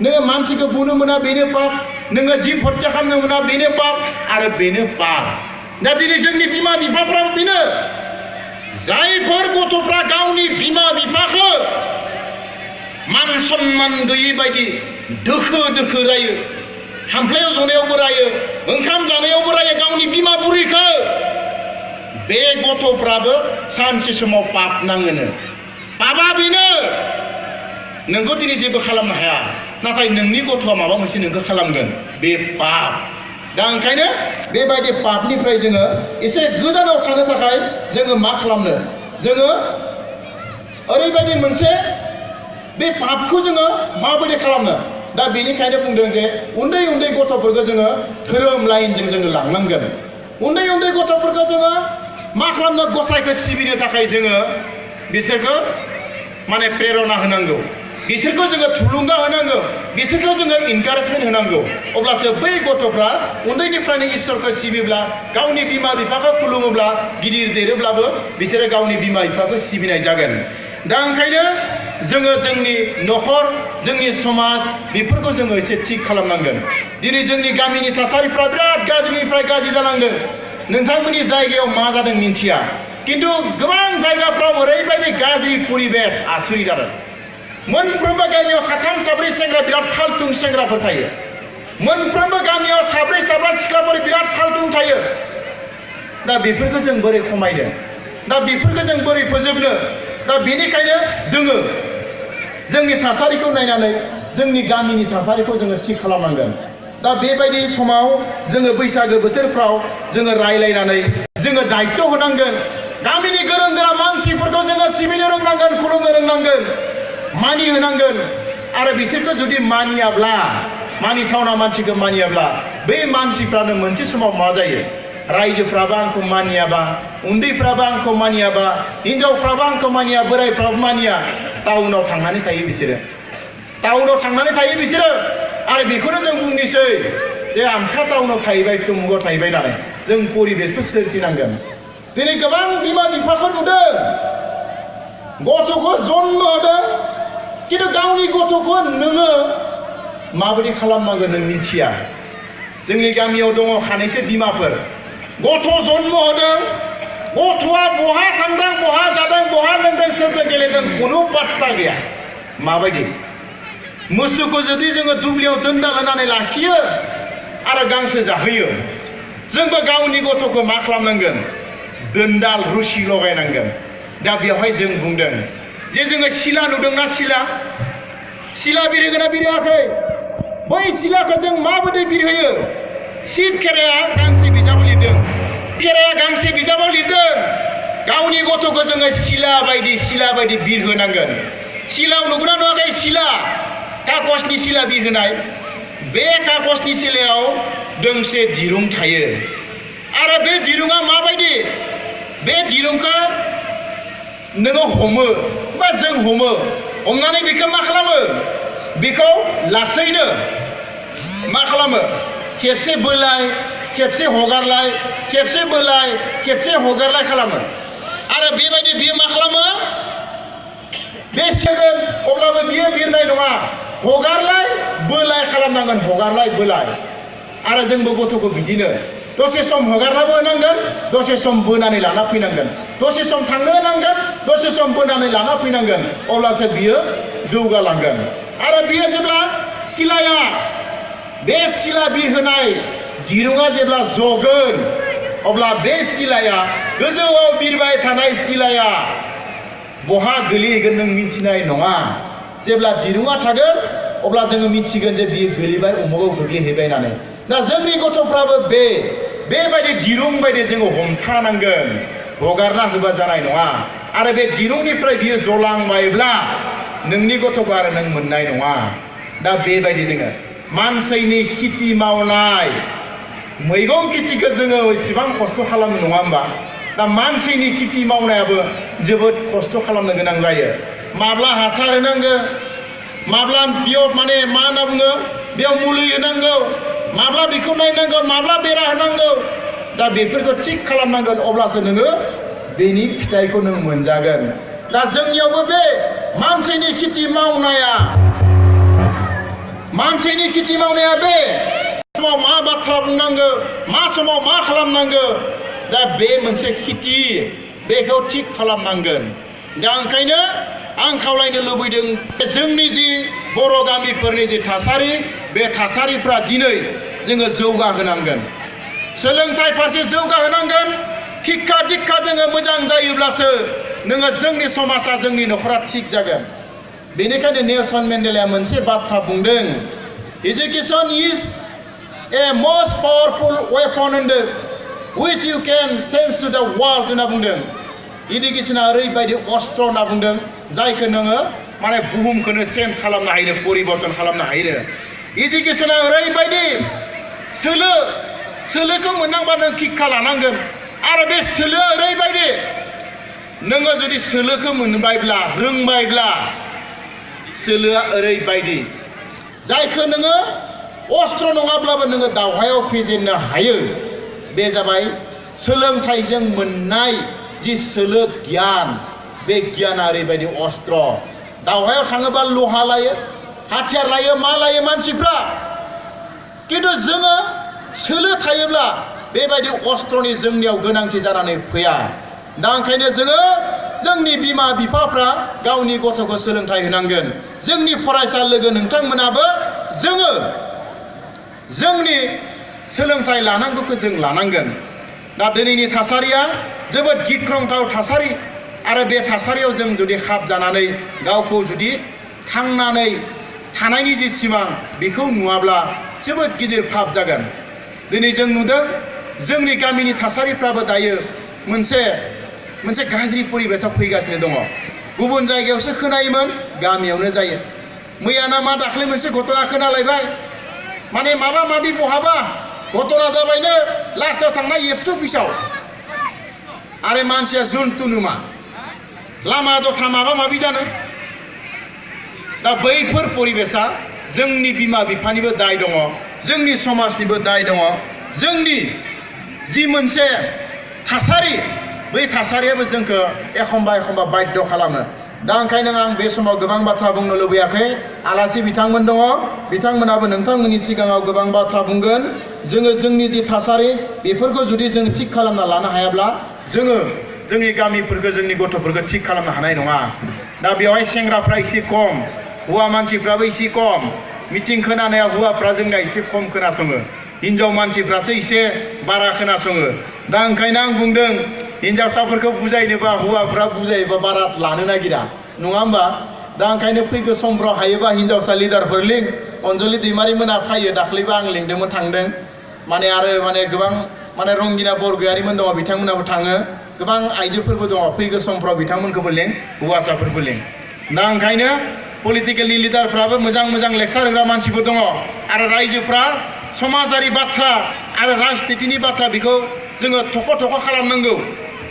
S2: नोङो मानसिखौ बुनो मोना बेनो पाप नोङो जिब हत्या खालामनो मोना बेनो पाप आरो बेनो पाप दा दिनै जोंनि बिमा बिफाफ्राबो बेनो जायफोर गथ'फ्रा गावनि बिमा बिफाखौ मान सन्मान गैयै बायदि दोखो रायो हामफ्लायाव जनायावबो रायो ओंखाम जानायावबो रायो गावनि बिमा बुरैखौ बे गथ'फ्राबो सानसे समाव पाप नाङोनो पापा बेनो नोंखौ दिनै जेबो खालामनो हाया नाथाय नोंनि गथ'आ माबा मोनसे नोंखौ खालामगोन बे पाप दा ओंखायनो बेबायदि पापनिफ्राय जोङो एसे गोजानाव थानो थाखाय जोङो मा खालामनो जोङो ओरैबायदि मोनसे बे पापखौ जोङो माबायदि खालामनो दा बेनिखायनो बुंदों जे उन्दै गथ'फोरखौ जोङो धोरोम लाइनजों जोङो लांनांगोन उन्दै गथ'फोरखौ जोङो मा खालामनो गसाइखौ सिबिनो थाखाय जोङो बिसोरखौ माने प्रेरणा होनांगौ बिसोरखौ जोङो थुलुंगा होनांगौ बिसोरखौ जोङो इनकारेजमेन्ट होनांगौ अब्लासो बै गथ'फ्रा उन्दैनिफ्रायनो इसोरखौ सिबिब्ला गावनि बिमा बिफाखौ खुलुमोब्ला गिदिर देरोब्लाबो बिसोरो गावनि बिमा बिफाखौ सिबिनाय जागोन दा ओंखायनो जोङो जोंनि न'खर जोंनि समाज बेफोरखौ जोङो एसे थिग खालामनांगोन दिनै जोंनि गामिनि थासारिफ्रा बिराद गाज्रिनिफ्राय गाज्रि जालांदों नोंथांमोननि जायगायाव मा जादों मिन्थिया खिन्थु गोबां जायगाफ्राव ओरैबायदि गाज्रि परिबेस आसुरित आरो मोनफ्रोमबो गामियाव साथाम साब्रै सेंग्रा बिराद फाल्तुं सेंग्राफोर थायो मोनफ्रोमबो गामियाव साब्रै साबा सिख्लाफोर बिराद फाल्तुं थायो दा बेफोरखौ जों बोरै खमायनो दा बेफोरखौ जों बोरै फोजोबनो दा बेनिखायनो जोङो जोंनि थासारिखौ नायनानै जोंनि गामिनि थासारिखौ जोङो थिग खालामनांगोन दा बेबायदि समाव जोङो बैसागो बोथोरफ्राव जोङो रायलायनानै जोङो दायित्व होनांगोन गामिनि गोरों गोरा मानसिफोरखौ जोङो सिबिनो रोंनांगोन खुलुमनो रोंनांगोन मानि होनांगोन आरो बिसोरखौ जुदि मानियाब्ला मानिथावना मानसिखौ मानियाब्ला बै मानसिफ्रानो मोनसे समाव मा जायो रायजोफ्राबो आंखौ मानियाबा उन्दैफ्राबो आंखौ मानियाबा हिनजावफ्राबो आंखौ मानिया बोरायफ्राबो मानिया टाउनाव थांनानै थायो बिसोरो आरो बेखौनो जों बुंनोसै जे आमखा टाउनाव थाहैबाय तुमुगाव थाहैबाय नालाय जों परिबेसखौ सोरजिनांगोन दिनै गोबां बिमा बिफाखौ नुदों गथ'खौ जन्म होदों खिन्थु गावनि गथ'खौ नोङो माबायदि खालामनांगोन नों मिथिया जोंनि गामियाव दङ खानैसो बिमाफोर गथ' जन्म होदों गथ'आ बहा थांदों बहा जादों बहा लोंदों सोरजों गेलेदों खुनु बाथ्रा गैया माबायदि मोसौखौ जुदि जोङो दुब्लियाव दोनदाल होनानै लाखियो आरो गांसो जाहोयो जोंबो गावनि गथ'खौ मा खालामनांगोन दोनदाल रुसि लगायनांगोन दा बेवहाय जों बुंदों जे जोङो सिला नुदोंना सिला बिरहोगोना बिरहोआखै बै सिलाखौ जों माबायदि बिरहोयो शिब खेराया गांसे बिजाबाव लिरदों गावनि गथ'खौ जोङो सिला बायदि बिरहोनांगोन। सिलायाव नुगोना नुवाखै? सिला, कागजनि सिला बिरहोनाय। बे कागजनि सिलायाव दोंसे दिरुं थायो आरो बे दिरुङा माबायदि? बे दिरुंखौ नोङो हमो बा जों हमो, हमनानै बेखौ मा खालामो? बेखौ लासैनो मा खालामो? खेबसे बोलाय, खेबसे हगारलाय, खेबसे बोलाय, खेबसे हगारलाय खालामो। आरो बेबायदि बियो मा खालामो? बे सेगोन, अब्लाबो बियो बिरनाय नङा। हगारलाय बोलाय खालामनांगोन, हगारलाय बोलाय। आरो जोंबो गथ'खौ बिदिनो दसे सम हगारनाबो होनांगोन, दसे सम बोनानै लाना फैनांगोन, दसे सम थांनो होनांगोन, दसे सम बोनानै लाना फैनांगोन। अब्लासो बियो जौगालांगोन। आरो बियो जेब्ला सिलाया, बे सिला बिरहोनाय दिरुङा जेब्ला जगोन, अब्ला बे सिलाया, गोजौआव बिरबाय थानाय सिलाया बहा गोलैहैगोन नों मिथिनाय नङा। जेब्ला दिरुङा थागोन अब्ला जोङो मिथिगोन जे बियो गोलैबाय, उमुगाव गोग्लैहैबाय होननानै। दा जोंनि गथ'फ्राबो बेबायदि दिरुं बायदि जोङो हमथानांगोन, हगारना होबा जानाय नङा। आरो बे दिरुंनिफ्राय बियो जलांबायब्ला नोंनि गथ'खौ आरो नों मोननाय नङा। दा बेबायदि जोङो मानसिनि खेथि मावनाय, मैगं खेथिखौ जोङो इसेबां खस्थ' खालामनो नङा होमबा? दा मानसिनि खेथि मावनायाबो जोबोद खस्थ' खालामनो गोनां जायो। माब्ला हासार होनांगौ, माब्ला बेयाव माने मा होनना बुङो, बेयाव मुलि होनांगौ, माब्ला बेखौ नायनांगौ, माब्ला बेरा होनांगौ। दा बेफोरखौ थिग खालामनांगोन, अब्लासो नोङो बेनि फिथाइखौ नों मोनजागोन। दा जोंनियावबो बे मानसिनि खेथि मावनाया बे समाव मा बाथ्रा बुंनांगौ, मा समाव मा खालामनांगौ, दा बे मोनसे खेथि, बेखौ थिग खालामनांगोन। दा ओंखायनो आं खावलायनो लुबैदों, जोंनि जि बर' गामिफोरनि जि थासारि, बे थासारिफ्रा दिनै जोङो जौगाहोनांगोन। सोलोंथाइ फारसे जौगाहोनांगोन। शिक्षा दीक्षा जोङो मोजां जायोब्लासो नोङो जोंनि समाजा, जोंनि न'खरा थिग जागोन। बेनिखायनो नेलसन मेन्डेलाया मोनसे बाथ्रा बुंदों, education is a most powerful weapon होनदों, which you can sense to the world होनना बुंदों। इडुकेशना ओरैबायदि अस्त्र होनना बुंदों, जायखौ नोङो माने बुहुमखौनो चेन्ज खालामनो हायो, परिबर्तन खालामनो हायो। इडुकेशना ओरैबायदि सोलोखौ मोननांबा नों शिक्षा लानांगोन। आरो बे सोलोआ ओरैबायदि, नोङो जुदि सोलोखौ मोनबायब्ला, रोंबायब्ला, सोलोआ ओरैबायदि जायखौ नोङो अस्त्र नङाब्लाबो नोङो दावहायाव फेजेननो हायो। बे जाबाय सोलोंथाइजों मोननाय जि सोलो गियान। बे गियाना ओरैबायदि अस्त्र। दावहायाव थाङोबा लहा लायो, हाथियार लायो, मा लायो मानसिफ्रा, खिन्थु जोङो सोलो थायोब्ला बेबायदि अस्त्रनि जोंनियाव गोनांथि जानानै फैया। दा ओंखायनो जोङो जोंनि बिमा बिफाफ्रा गावनि गथ'खौ सोलोंथाइ होनांगोन। जोंनि फरायसा लोगो नोंथांमोनाबो जोङो जोंनि सोलोंथाइ लानांगौखौ जों लानांगोन। दा दिनैनि थासारिया जोबोद गिख्रंथाव थासारि। आरो बे थासारियाव जों जुदि खाबजानानै गावखौ जुदि थांनानै थानायनि जि सिमां बेखौ नुवाब्ला जोबोद गिदिर पाप जागोन। दिनै जों नुदों जोंनि गामिनि थासारिफ्राबो दायो मोनसे गाज्रि परिबेसाव फैगासिनो दङ। गुबुन जायगायावसो खोनायोमोन, गामियावनो जायो। मैयाना मा दाख्लै मोनसे घटना खोनालायबाय, माने माबा माबि बहाबा घटना जाबायनो, लास्टआव थांना एबसु अफिसाव आरो मानसिया जुन्थु नुमा, लामा दथा माबा माबि जानो। दा बैफोर परिबेसा जोंनि बिमा बिफानिबो दाय दङ, जोंनि समाजनिबो दाय दङ। जोंनि जि मोनसे थासारि, बै थासारियाबो जोंखौ एखमबा बाध्य खालामो। दा ओंखायनो आं बे समाव गोबां बाथ्रा बुंनो लुबैयाखै। आलासि बिथांमोन दङ, बिथांमोनाबो नोंथांमोननि सिगाङाव गोबां बाथ्रा बुंगोन। जोङो जोंनि जि थासारि बेफोरखौ जुदि जों थिग खालामना लानो हायाब्ला जोङो जोंनि गामिफोरखौ, जोंनि गथ'फोरखौ थिग खालामनो हानाय नङा। दा बेवहाय सेंग्राफ्रा एसे खम, हौवा मानसिफ्राबो एसे खम। मिटिं खोनानाया हौवाफ्रा जोंना एसे खम खोनासङो, हिनजाव मानसिफ्रासो एसे बारा खोनासङो। दा ओंखायनो आं बुंदों, हिनजावसाफोरखौ बुजायनोबा हौवाफ्रा बुजायोबा बारा लानो नागिरा, नङा होमबा? दा ओंखायनो फैगौ समफ्राव हायोबा हिनजावसा लिडारफोर लिं। अनजलि दैमारि मोना फैयो, दाख्लैबो आं लिंदोंमोन, थांदों। आरो गोबां रंगिना बरगयारिमोन दङ, बिथांमोनाबो थाङो। गोबां आइजोफोरबो दङ फैगौ समफ्राव बिथांमोनखौबो लें हौवासाफोरबो लें दा ओंखायनो पलिटिकेलनि लिडारफ्राबो मोजां मोजां लेक्सार होग्रा मानसिफोर दङ आरो रायजोफ्रा समाजारि बाथ्रा आरो राजनितिनि बाथ्रा बेखौ जोङो थख' थख' खालामनांगौ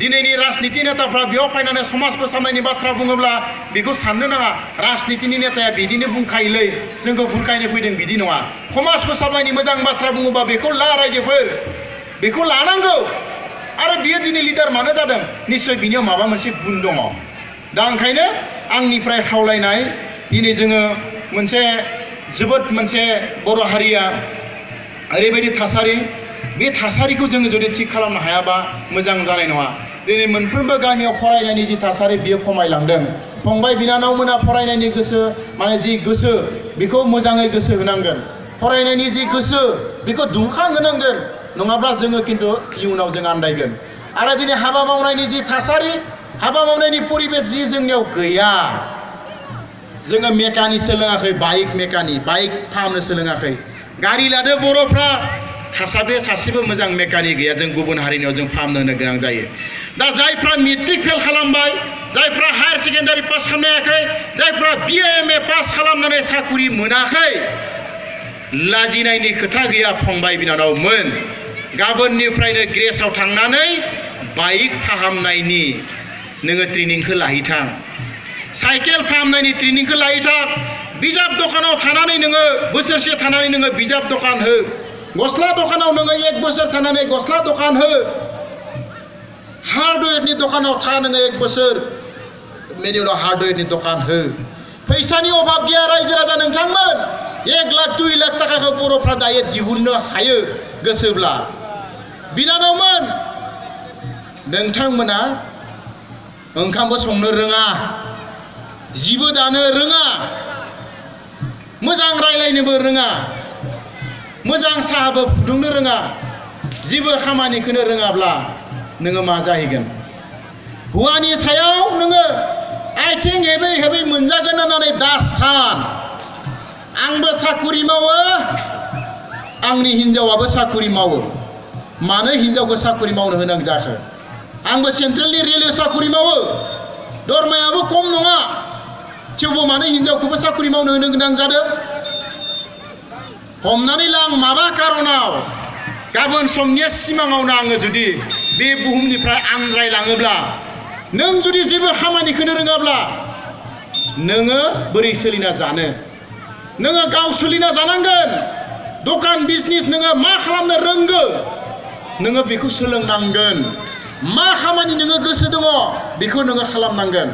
S2: दिनैनि राजनिति नेताफ्रा बेयाव फैनानै समाज फोसाबनायनि बाथ्रा बुङोब्ला बेखौ साननो नाङा राजनितिनि नेताया बिदिनो बुंखायोलै जोंखौ बुरखायनो फैदों बिदि नङा समाज फोसाबनायनि मोजां बाथ्रा बुङोबा बेखौ ला रायजोफोर बेखौ लानांगौ आरो बियो दिनै लिडार मानो जादों निश्चय बिनियाव माबा मोनसे गुन दङ दा ओंखायनो आंनिफ्राय खावलायनाय दिनै जोङो मोनसे जोबोद मोनसे बर' हारिया ओरैबायदि थासारि बे थासारिखौ जोङो जुदि थिग खालामनो हायाबा मोजां जानाय नङा दिनै मोनफ्रोमबो गामियाव फरायनायनि जि थासारि बियो खमायलांदों फंबाय बिनानावमोना फरायनायनि गोसो माने जि गोसो बेखौ मोजाङै गोसो होनांगोन फरायनायनि जि गोसो बेखौ दुंखांहोनांगोन नङाब्ला जोङो खिन्थु इयुनाव जों आन्दायगोन आरो दिनै हाबा मावनायनि जि थासारि हाबा मावनायनि परिबेस बियो जोंनियाव गैया जोङो मेकानिक सोलोङाखै बाइक फाहामनो सोलोङाखै गारि लादो बर'फ्रा हासाबे सासेबो मोजां मेकानिक गैया जों गुबुन हारिनियाव जों फाहामनो होनो गोनां जायो दा जायफ्रा मेट्रिक फेल खालामबाय जायफ्रा हायार सेकेन्डारि पास खालामनो हायाखै जायफ्रा BA MA पास खालामनानै साख्रि मोनाखै लाजिनायनि खोथा गैया फंबाय बिनानावमोन गाबोननिफ्रायनो ग्रेसाव थांनानै बाइक फाहामनायनि नोङो ट्रेनिंखौ लाहैथां साइकेल फाहामनायनि ट्रेनिंखौ लाहैथां बिजाब दखानाव थानानै नोङो बोसोरसे थानानै नोङो बिजाब दखान हो गस्ला दखानाव नोङो 1 बोसोर थानानै गस्ला दखान हो हार्डवेयरनि दखानाव था नोङो 1 बोसोर बेनि उनाव हार्डवेयरनि दखान हो फैसानि अभाब गैया रायजो राजा नोंथांमोन 1 लाख 2 लाख थाखाखौ बर'फ्रा दायो दिहुननो हायो गोसोब्ला बिनानावमोन नोंथांमोना ओंखामबो संनो रोङा जिबो दानो रोङा मोजां रायलायनोबो रोङा मोजां साहाबो फुदुंनो रोङा जेबो खामानिखौनो रोङाब्ला नोङो मा जाहैगोन हौवानि सायाव नोङो आथिं हेबै हेबै मोनजागोन होननानै दा सान आंबो साख्रि मावो आंनि हिनजावाबो साख्रि मावो मानो हिनजावखौ साख्रि मावनो होनां जाखो आंबो सेन्ट्रेलनि रेलवे साख्रि मावो दरमायाबो खम नङा थेवबो मानो हिनजावखौबो साख्रि मावनो होनो गोनां जादों हमनानै ला आं माबा कारनाव गाबोन समनि सिमाङावनो आङो जुदि बे बुहुमनिफ्राय आनज्रायलाङोब्ला नों जुदि जेबो खामानिखौनो रोङाब्ला नोङो बोरै सोलिना जानो नोङो गाव सोलिना जानांगोन दखान बिजनेस नोङो मा खालामनो रोंगौ नोङो बेखौ सोलोंनांगोन मा खामानि नोङो गोसो दङ बेखौ नोङो खालामनांगोन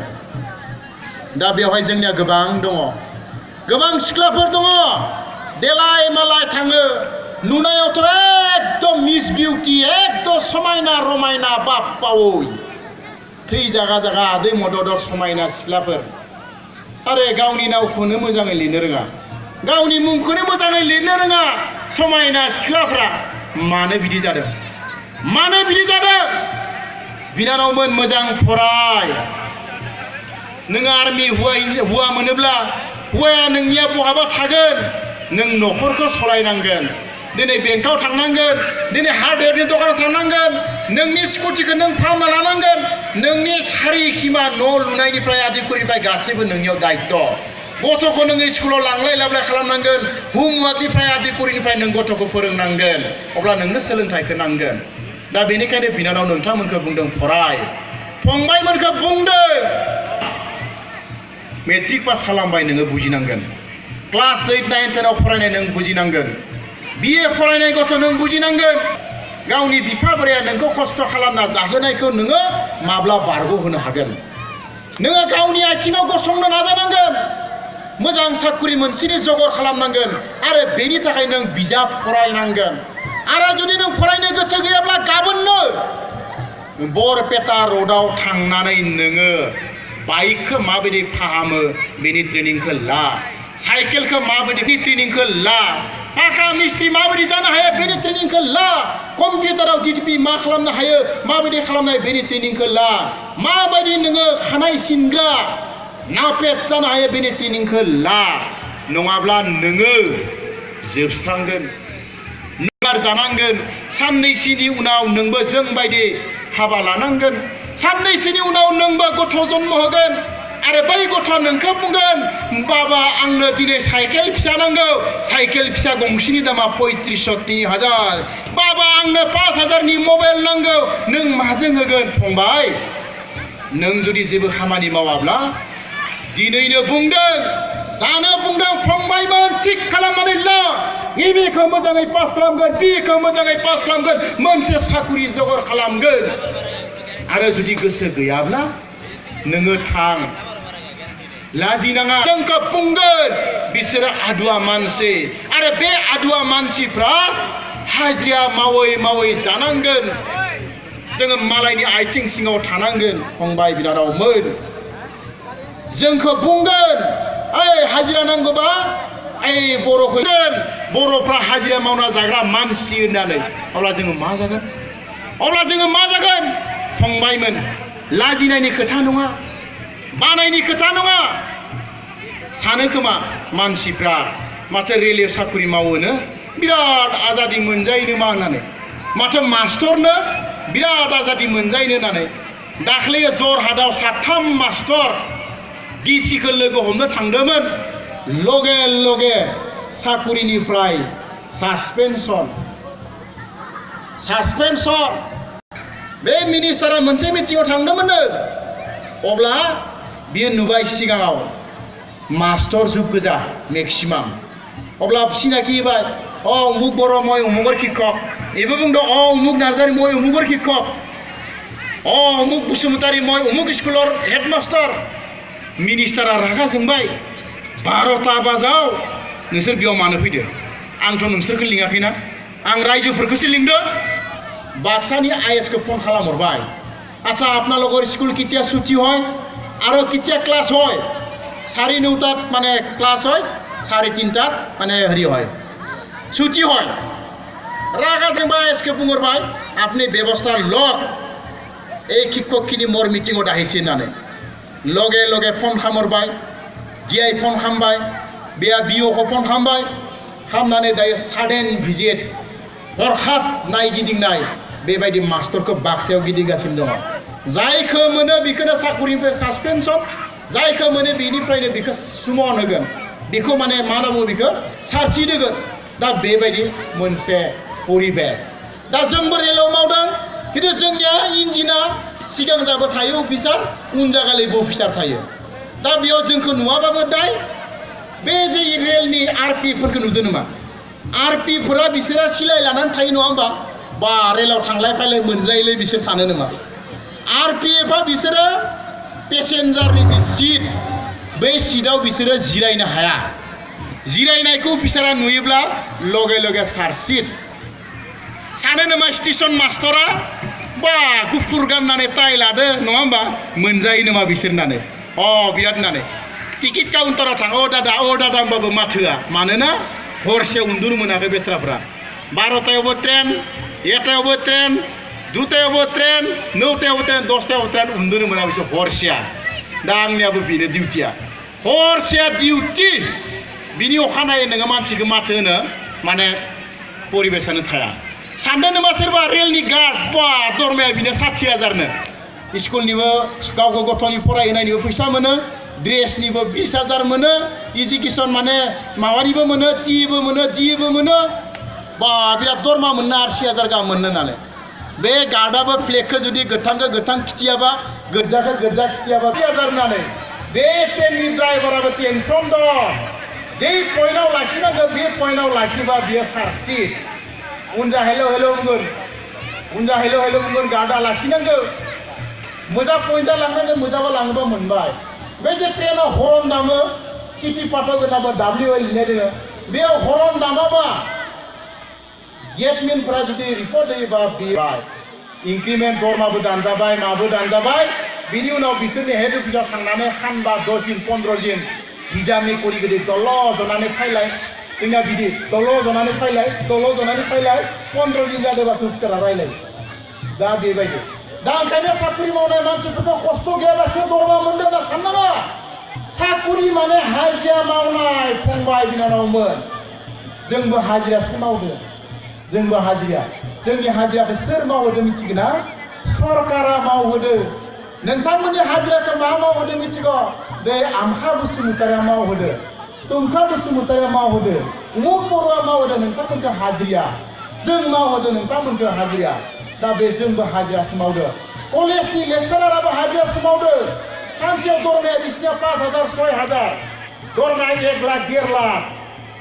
S2: दा बेवहाय जोंनिया गोबां दङ गोबां सिख्लाफोर दङ देलाय मालाय थाङो नुनायावथ' एकदम मिस बिउटि एकदम समायना रमायना बाप पावै थै जागा जागा आदै मदद समायना सिख्लाफोर आरो गावनि नावखौनो मोजाङै लिरनो रोङा गावनि मुंखौनो मोजाङै लिरनो रोङा समायना सिख्लाफ्रा मानो बिदि जादों मानो बिदि जादों बिनानावमोन मोजां फराय नोङो आर्मि हौवा मोनोब्ला हौवाया नोंनिया बहाबा थागोन नों न'खरखौ सलायनांगोन दिनै बेंकआव थांनांगोन दिनै हार्डवेयरनि दखानाव थांनांगोन नोंनि स्कुटिखौ नों फाहामना लानांगोन नोंनि सारिखिमा न' लुनायनिफ्राय आदिफोरनिफ्राय गासैबो नोंनियाव दायित्व गथ'खौ नोङो स्कुलाव लांलाय लाबोलाय खालामनांगोन होमवार्कनिफ्राय आदिफोरनिफ्राय नों गथ'खौ फोरोंनांगोन अब्ला नोंनो सोलोंथाइखौ नांगोन दा बेनिखायनो बिनानाव नोंथांमोनखौ बुंदों फराय फंबायमोनखौ बुंदों मेट्रिक पास खालामबाय नोङो बुजिनांगोन क्लास 8, 9, 10 आव फरायनाय नों बुजिनांगोन BA फरायनाय गथ' नों बुजिनांगोन गावनि बिफा बोराया नोंखौ खस्थ' खालामना जाहोनायखौ नोङो माब्ला बारग'होनो हागोन नोङो गावनि आथिङाव गसंनो नाजानांगोन मोजां साख्रि मोनसेनि जगर खालामनांगोन आरो बेनि थाखाय नों बिजाब फरायनांगोन आरो जुदि नों फरायनो गोसो गैयाब्ला गाबोननो बरपेटा र'डआव थांनानै नोङो बाइकखौ माबायदि फाहामो बेनि ट्रेनिंखौ ला साइकेलखौ माबायदि ट्रेनिंखौ ला पाखा मिस्ट्रि माबायदि जानो हायो बेनि ट्रेनिंखौ ला कम्पिउटाराव DTP मा खालामनो हायो माबायदि खालामनाय बेनि ट्रेनिंखौ ला माबायदि नोङो खानाय सिनग्रा नापेट जानो हायो बेनि ट्रेनिंखौ ला नङाब्ला नोङो जोबस्रांगोन जानांगोन साननैसोनि उनाव नोंबो जों बायदि हाबा लानांगोन साननैसोनि उनाव नोंबो गथ' जन्म होगोन आरो बै गथ'आ नोंखौ बुंगोन बाबा आंनो दिनै साइकेल फिसा नांगौ साइकेल फिसा गंसेनि दामा 35,000 बाबा आंनो 5,000नि मबाइल नांगौ नों माजों होगोन फंबाय नों जुदि जेबो खामानि मावाब्ला दिनैनो बुंदों जानो बुंदों फंबायमोन थिग खालामनानै ला एमएखौ मोजाङै पास खालामगोन बिएखौ मोजाङै पास खालामगोन मोनसे साख्रि जगार खालामगोन आरो जुदि गोसो गैयाब्ला नोङो थां लाजिनाङा जोंखौ बुंगोन बिसोरो आदुवा मानसि आरो बे आदुवा मानसिफ्रा हाजिरा मावै मावै जानांगोन जोङो मालायनि आथिं सिङाव थानांगोन फंबाय बिनानावमोन जोंखौ बुंगोन ओइ हाजिरा नांगौबा ओइ बर'खौ बर'फ्रा हाजिरा मावना जाग्रा मानसि होननानै अब्ला जोङो मा जागोन फंबायमोन लाजिनायनि खोथा नङा बानायनि खोथा नङा सानो खोमा मानसिफ्रा माथो रेलवे साख्रि मावोनो बिराद आजादि मोनजायोनो मा होननानै माथो मास्टरनो बिराद आजादि मोनजायोनो होननानै दाख्लै जरहाटआव 7 मास्टर डिसिखौ लोगो हमनो थांदोंमोन लगे लगे साख्रिनिफ्राय सासपेनसन बे मिनिस्टारा मोनसे मिटिङाव थांदोंमोननो अब्ला बियो नुबाय सिगाङाव मास्टर जुग गोजा मेक्सिमाम अब्ला सिनाखि होबाय उमुक बर' मैं उमुकर शिक्षक एबो बुंदों उमुक नार्जारी मैं उमुकर शिक्षक उमुक बसुमतारी मैं उमुक स्कुलर हेडमास्टार मिनिस्टारा रागा जोंबाय 12टा बाजाव नोंसोर बेयाव मानो फैदो आंथ' नोंसोरखौ लिङाखैना आं रायजोफोरखौसो लिंदों बाक्सानि आइएसखौ फन खालामहरबाय আচ্ছা আপোনালোকৰ স্কুল কেতিয়া ছুটি হয় আৰু কেতিয়া ক্লাছ হয় 9:30 মানে ক্লাছ হয় 3:30 মানে হেৰি হয় ছুটি হয় ৰাগা যেবা এসকে বুঙৰবাই আপনি ব্যৱস্থা লওক এই শিক্ষকখিনি মোৰ মিটিঙত আহিছে নানে লগে লগে ফোন খামৰবাই জিআই ফোন খামবাই বেয়া বিও ফোन खामबाय खामनानै दायो साडेन भिजिट हरखाब नायगिदिंनाय बेबायदि मास्टरखौ बाक्सायाव गिदिंगासिनो दङ जायखौ मोनो बेखौनो साख्रिनिफ्राय सासपेनसन जायखौ मोनो बेनिफ्रायनो बेखौ सुमन होगोन बेखौ माने मा होनना बुङो बेखौ सार्चि होगोन दा बेबायदि मोनसे परिबेस दा जोंबो रेलाव मावदों खिन्थु जोंनिया इन्जिना सिगां जाबो थायो अफिसार उन जागालैबो अफिसार थायो दा बेयाव जोंखौ नुवाबाबो दाय बे जे रेलनि आरपिफोरखौ नुदों नामा आरपिफोरा बिसोरा सिलाय लानानै थायो नङा होमबा बा रेलाव थांलाय फैलाय मोनजायोलै बिसोर सानो नामा आरपिएफआ बिसोरो पेसेन्जारनि जे सीट बै सीटआव बिसोरो जिरायनो हाया जिरायनायखौ अफिसारा नुयोब्ला लगे लगे सार सीट सानो नामा स्टेशन मास्टरा बा गुफुर गाननानै टाइ लादो नङा होमबा मोनजायो नामा बिसोर होननानै बिराद होननानै टिकेट काउन्टाराव थाङो दादा होनबाबो माथोआ मानोना हरसे उन्दुनो मोनाखै बेस्राफ्रा 12टायावबो ट्रेन 1टायावबो ट्रेन 2टायावबो ट्रेन 9टायावबो ट्रेन 10टायावबो ट्रेन उन्दुनो मोना बिसोर हरसेया दा आंनियाबो बेनो डिउटिया हरसेया डिउटि बिनि अखानायै नोङो मानसिखौ माथो होनो माने परिबेसानो थाया सानदों नामा सोरबा रेलनि गार्ड बा दरमाया बिनो 60,000नो स्कुलनिबो गावखौ गथ'नि फरायहोनायनिबो फैसा मोनो ड्रेसनिबो 20,000 मोनो एजुकेसन माने माबानिबो मोनो टिबो मोनो डिबो मोनो बा बिराद दरमा मोननो 80,000 गाहाम मोननो नालाय बे गार्डआबो फ्लेगखौ जुदि गोथांखौ गोथां खिथियाबा गोजाखौ गोजा खिथियाबा 20,000 होननानै बे ट्रेननि ड्राइभाराबो टेनसन दं जे पइन्टआव लाखिनांगौ बे पइन्टआव लाखिबा बियो सारसि उनजा हेलो बुंगोन गार्डआ लाखिनांगौ मोजां पइन्टआ लांनांगौ मोजांबा लाङोबा मोनबाय बे जे ट्रेनाव हरन दामो सिटि पार्टआव गोनाबो WA लिरनाय दङ बेयाव हरन दामाबा गेटमेनफोरा जुदि रिपर्ट होयोबा बेबाय इंक्रिमेन्ट दरमाबो दानजाबाय माबो दानजाबाय बिनि उनाव बिसोरनि हेड अफिसाव थांनानै खानबा 10 दिन 15 दिन बिजामि करि गदि दल जनानै फायलाय जोंना बिदि दल जनानै फायलाय 15 दिन जादोंबासो अफिसारा रायलाय दा बेबायदि दा ओंखायनो साख्रि मावनाय मानसिफोरखौ खस्थ' गैयालासिनो दरमा मोनदों होनना साननाङा साख्रि माने हाजिरा मावनाय फंबाय बिनानावमोन जोंबो हाजिरासो मावदों जोंनि हाजिराखौ सोर मावहोदों मिथिगोना सरकारा मावहोदों नोंथांमोननि हाजिराखौ मा मावहोदों मिथिगौ? बे आमखा बसुमतारिया मावहोदों, तुमखा बसुमतारिया मावहोदों, उमुक बर'आ मावहोदों नोंथांमोनखौ हाजिरा, जों मावहोदों नोंथांमोनखौ हाजिरा। दा बे जोंबो हाजिरासो मावदों, कलेजनि लेक्साराराबो हाजिरासो मावदों। सानसेयाव दरमाया बिसिनिया 5,000 6,000, दरमाया 1 लाख 1.5 लाख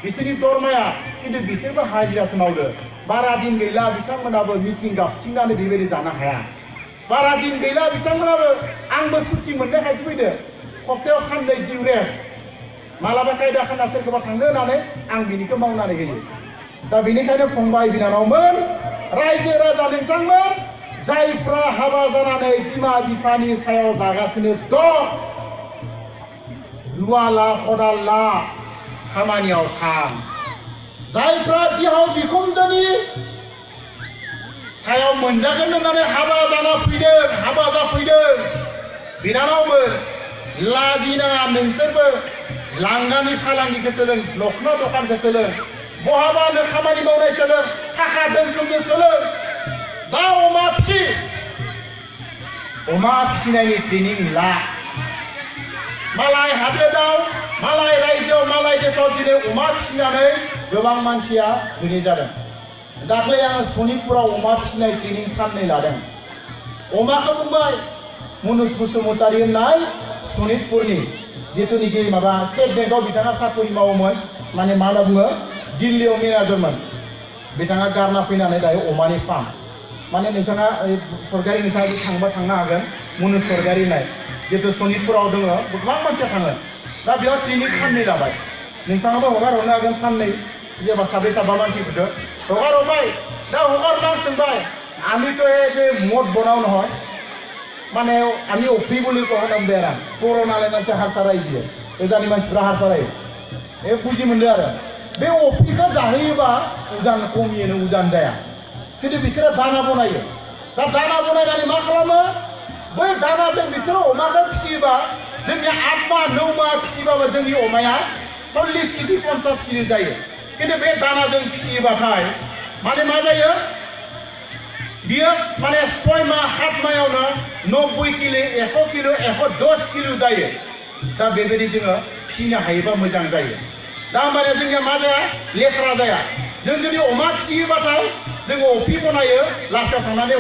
S2: बिसोरनि दरमाया, खिन्थु बिसोरबो हाजिरासो मावदों। बारा दिन गैला बिथांमोनाबो मिटिं गाबथिंनानै बेबायदि जानो हाया। बारा दिन गैला बिथांमोनाबो, आंबो सुटि मोननायखायसो फैदों, सप्तायाव साननै डिउ रेस्ट, मालाबा खायदा खाना सोरखौबा थांनो होनानै आं बिनिखौ मावनानै होयो। दा बेनिखायनो फंबाय बिनानावमोन, रायजो राजा नोंथांमोन, जायफ्रा हाबा जानानै बिमा बिफानि सायाव जागासिनो दं, रुवा ला खदाल ला, खामानियाव थां। जायफ्रा बिहाव बिखुनजोनि सायाव मोनजागोन होननानै हाबा जाना फैदों, हाबा जाफैदों, बिनानावमोन लाजिनाङा। नोंसोरबो लांगानि फालांगिखौ सोलों, दखना दखानखौ सोलों, बहाबा खामानि मावनाय सोलों, थाखा दोनथुमनो सोलों। दाउ अमा फिसि, अमा फिसिनायनि ट्रेनिं ला। मालाय हादोराव, मालाय रायजोआव, मालाय देशआव दिनै अमा फिसिनानै गोबां मानसिया धोनि जादों। दाख्लै आङो सनितपुराव अमा फिसिनाय ट्रेनिं साननै लादों। अमाखौ बुंबाय मनुज बसुमतारी होननाय सनितपुरनि, जिथुनिखि माबा स्टेट बेंकआव बिथाङा साकरि मावोमोन, माने मा होनना बुङो दिल्लीयाव मेनेजारमोन। बिथाङा गारना फैनानै दायो अमानि फार्म, माने नोंथाङा सरकारि नोंथाङा थांबा थांनो हागोन, मनुज सरकारि होननाय, जितु सनितपुराव दङ, गोबां मानसिया थाङो। दा बेयाव ट्रेनिं साननै लाबाय, नोंथाङाबो हगार हरनो हागोन साननै, जेनेबा 7 7 मानसिफोरखौ हगार हरबाय। दा हगारना सोंबाय, आमिতো যে মদ বনাও নহয়, মানে আমি অফ্রি বুলি কওঁ নাম বেৰা, করোনালে मानसि हारसाराय দিয়ে, ओजानि मानसिफ्रा हारसाराय, बुजि मोनदों आरो। बे अफ्रिखौ जाहोयोबा उजान कमियोनो, उजान जाया, खिन्थु बिसोरो दाना बनायो। दा दाना बनायनानै मा खालामो, बै दानाजों बिसोरो अमाखौ फिसियोबा, जोंनि 8 माह 9 माह फिसिबाबो जोंनि अमाया 40 केजि 50 केजि जायो। खिन्थु बे दानाजों फिसियोबाथाय माने मा जायो, बियो माने 6 माह 7 माहायावनो 90 किलो 100 किलो 110 किलो जायो। दा बेबायदि जोङो फिसिनो हायोबा मोजां जायो। दा होमबानिया जोंनिया मा जाया, लेथ्रा जाया। जों जुदि अमा फिसियोबाथाय जोङो अफ्रि बनायो, लास्टआव थांनानै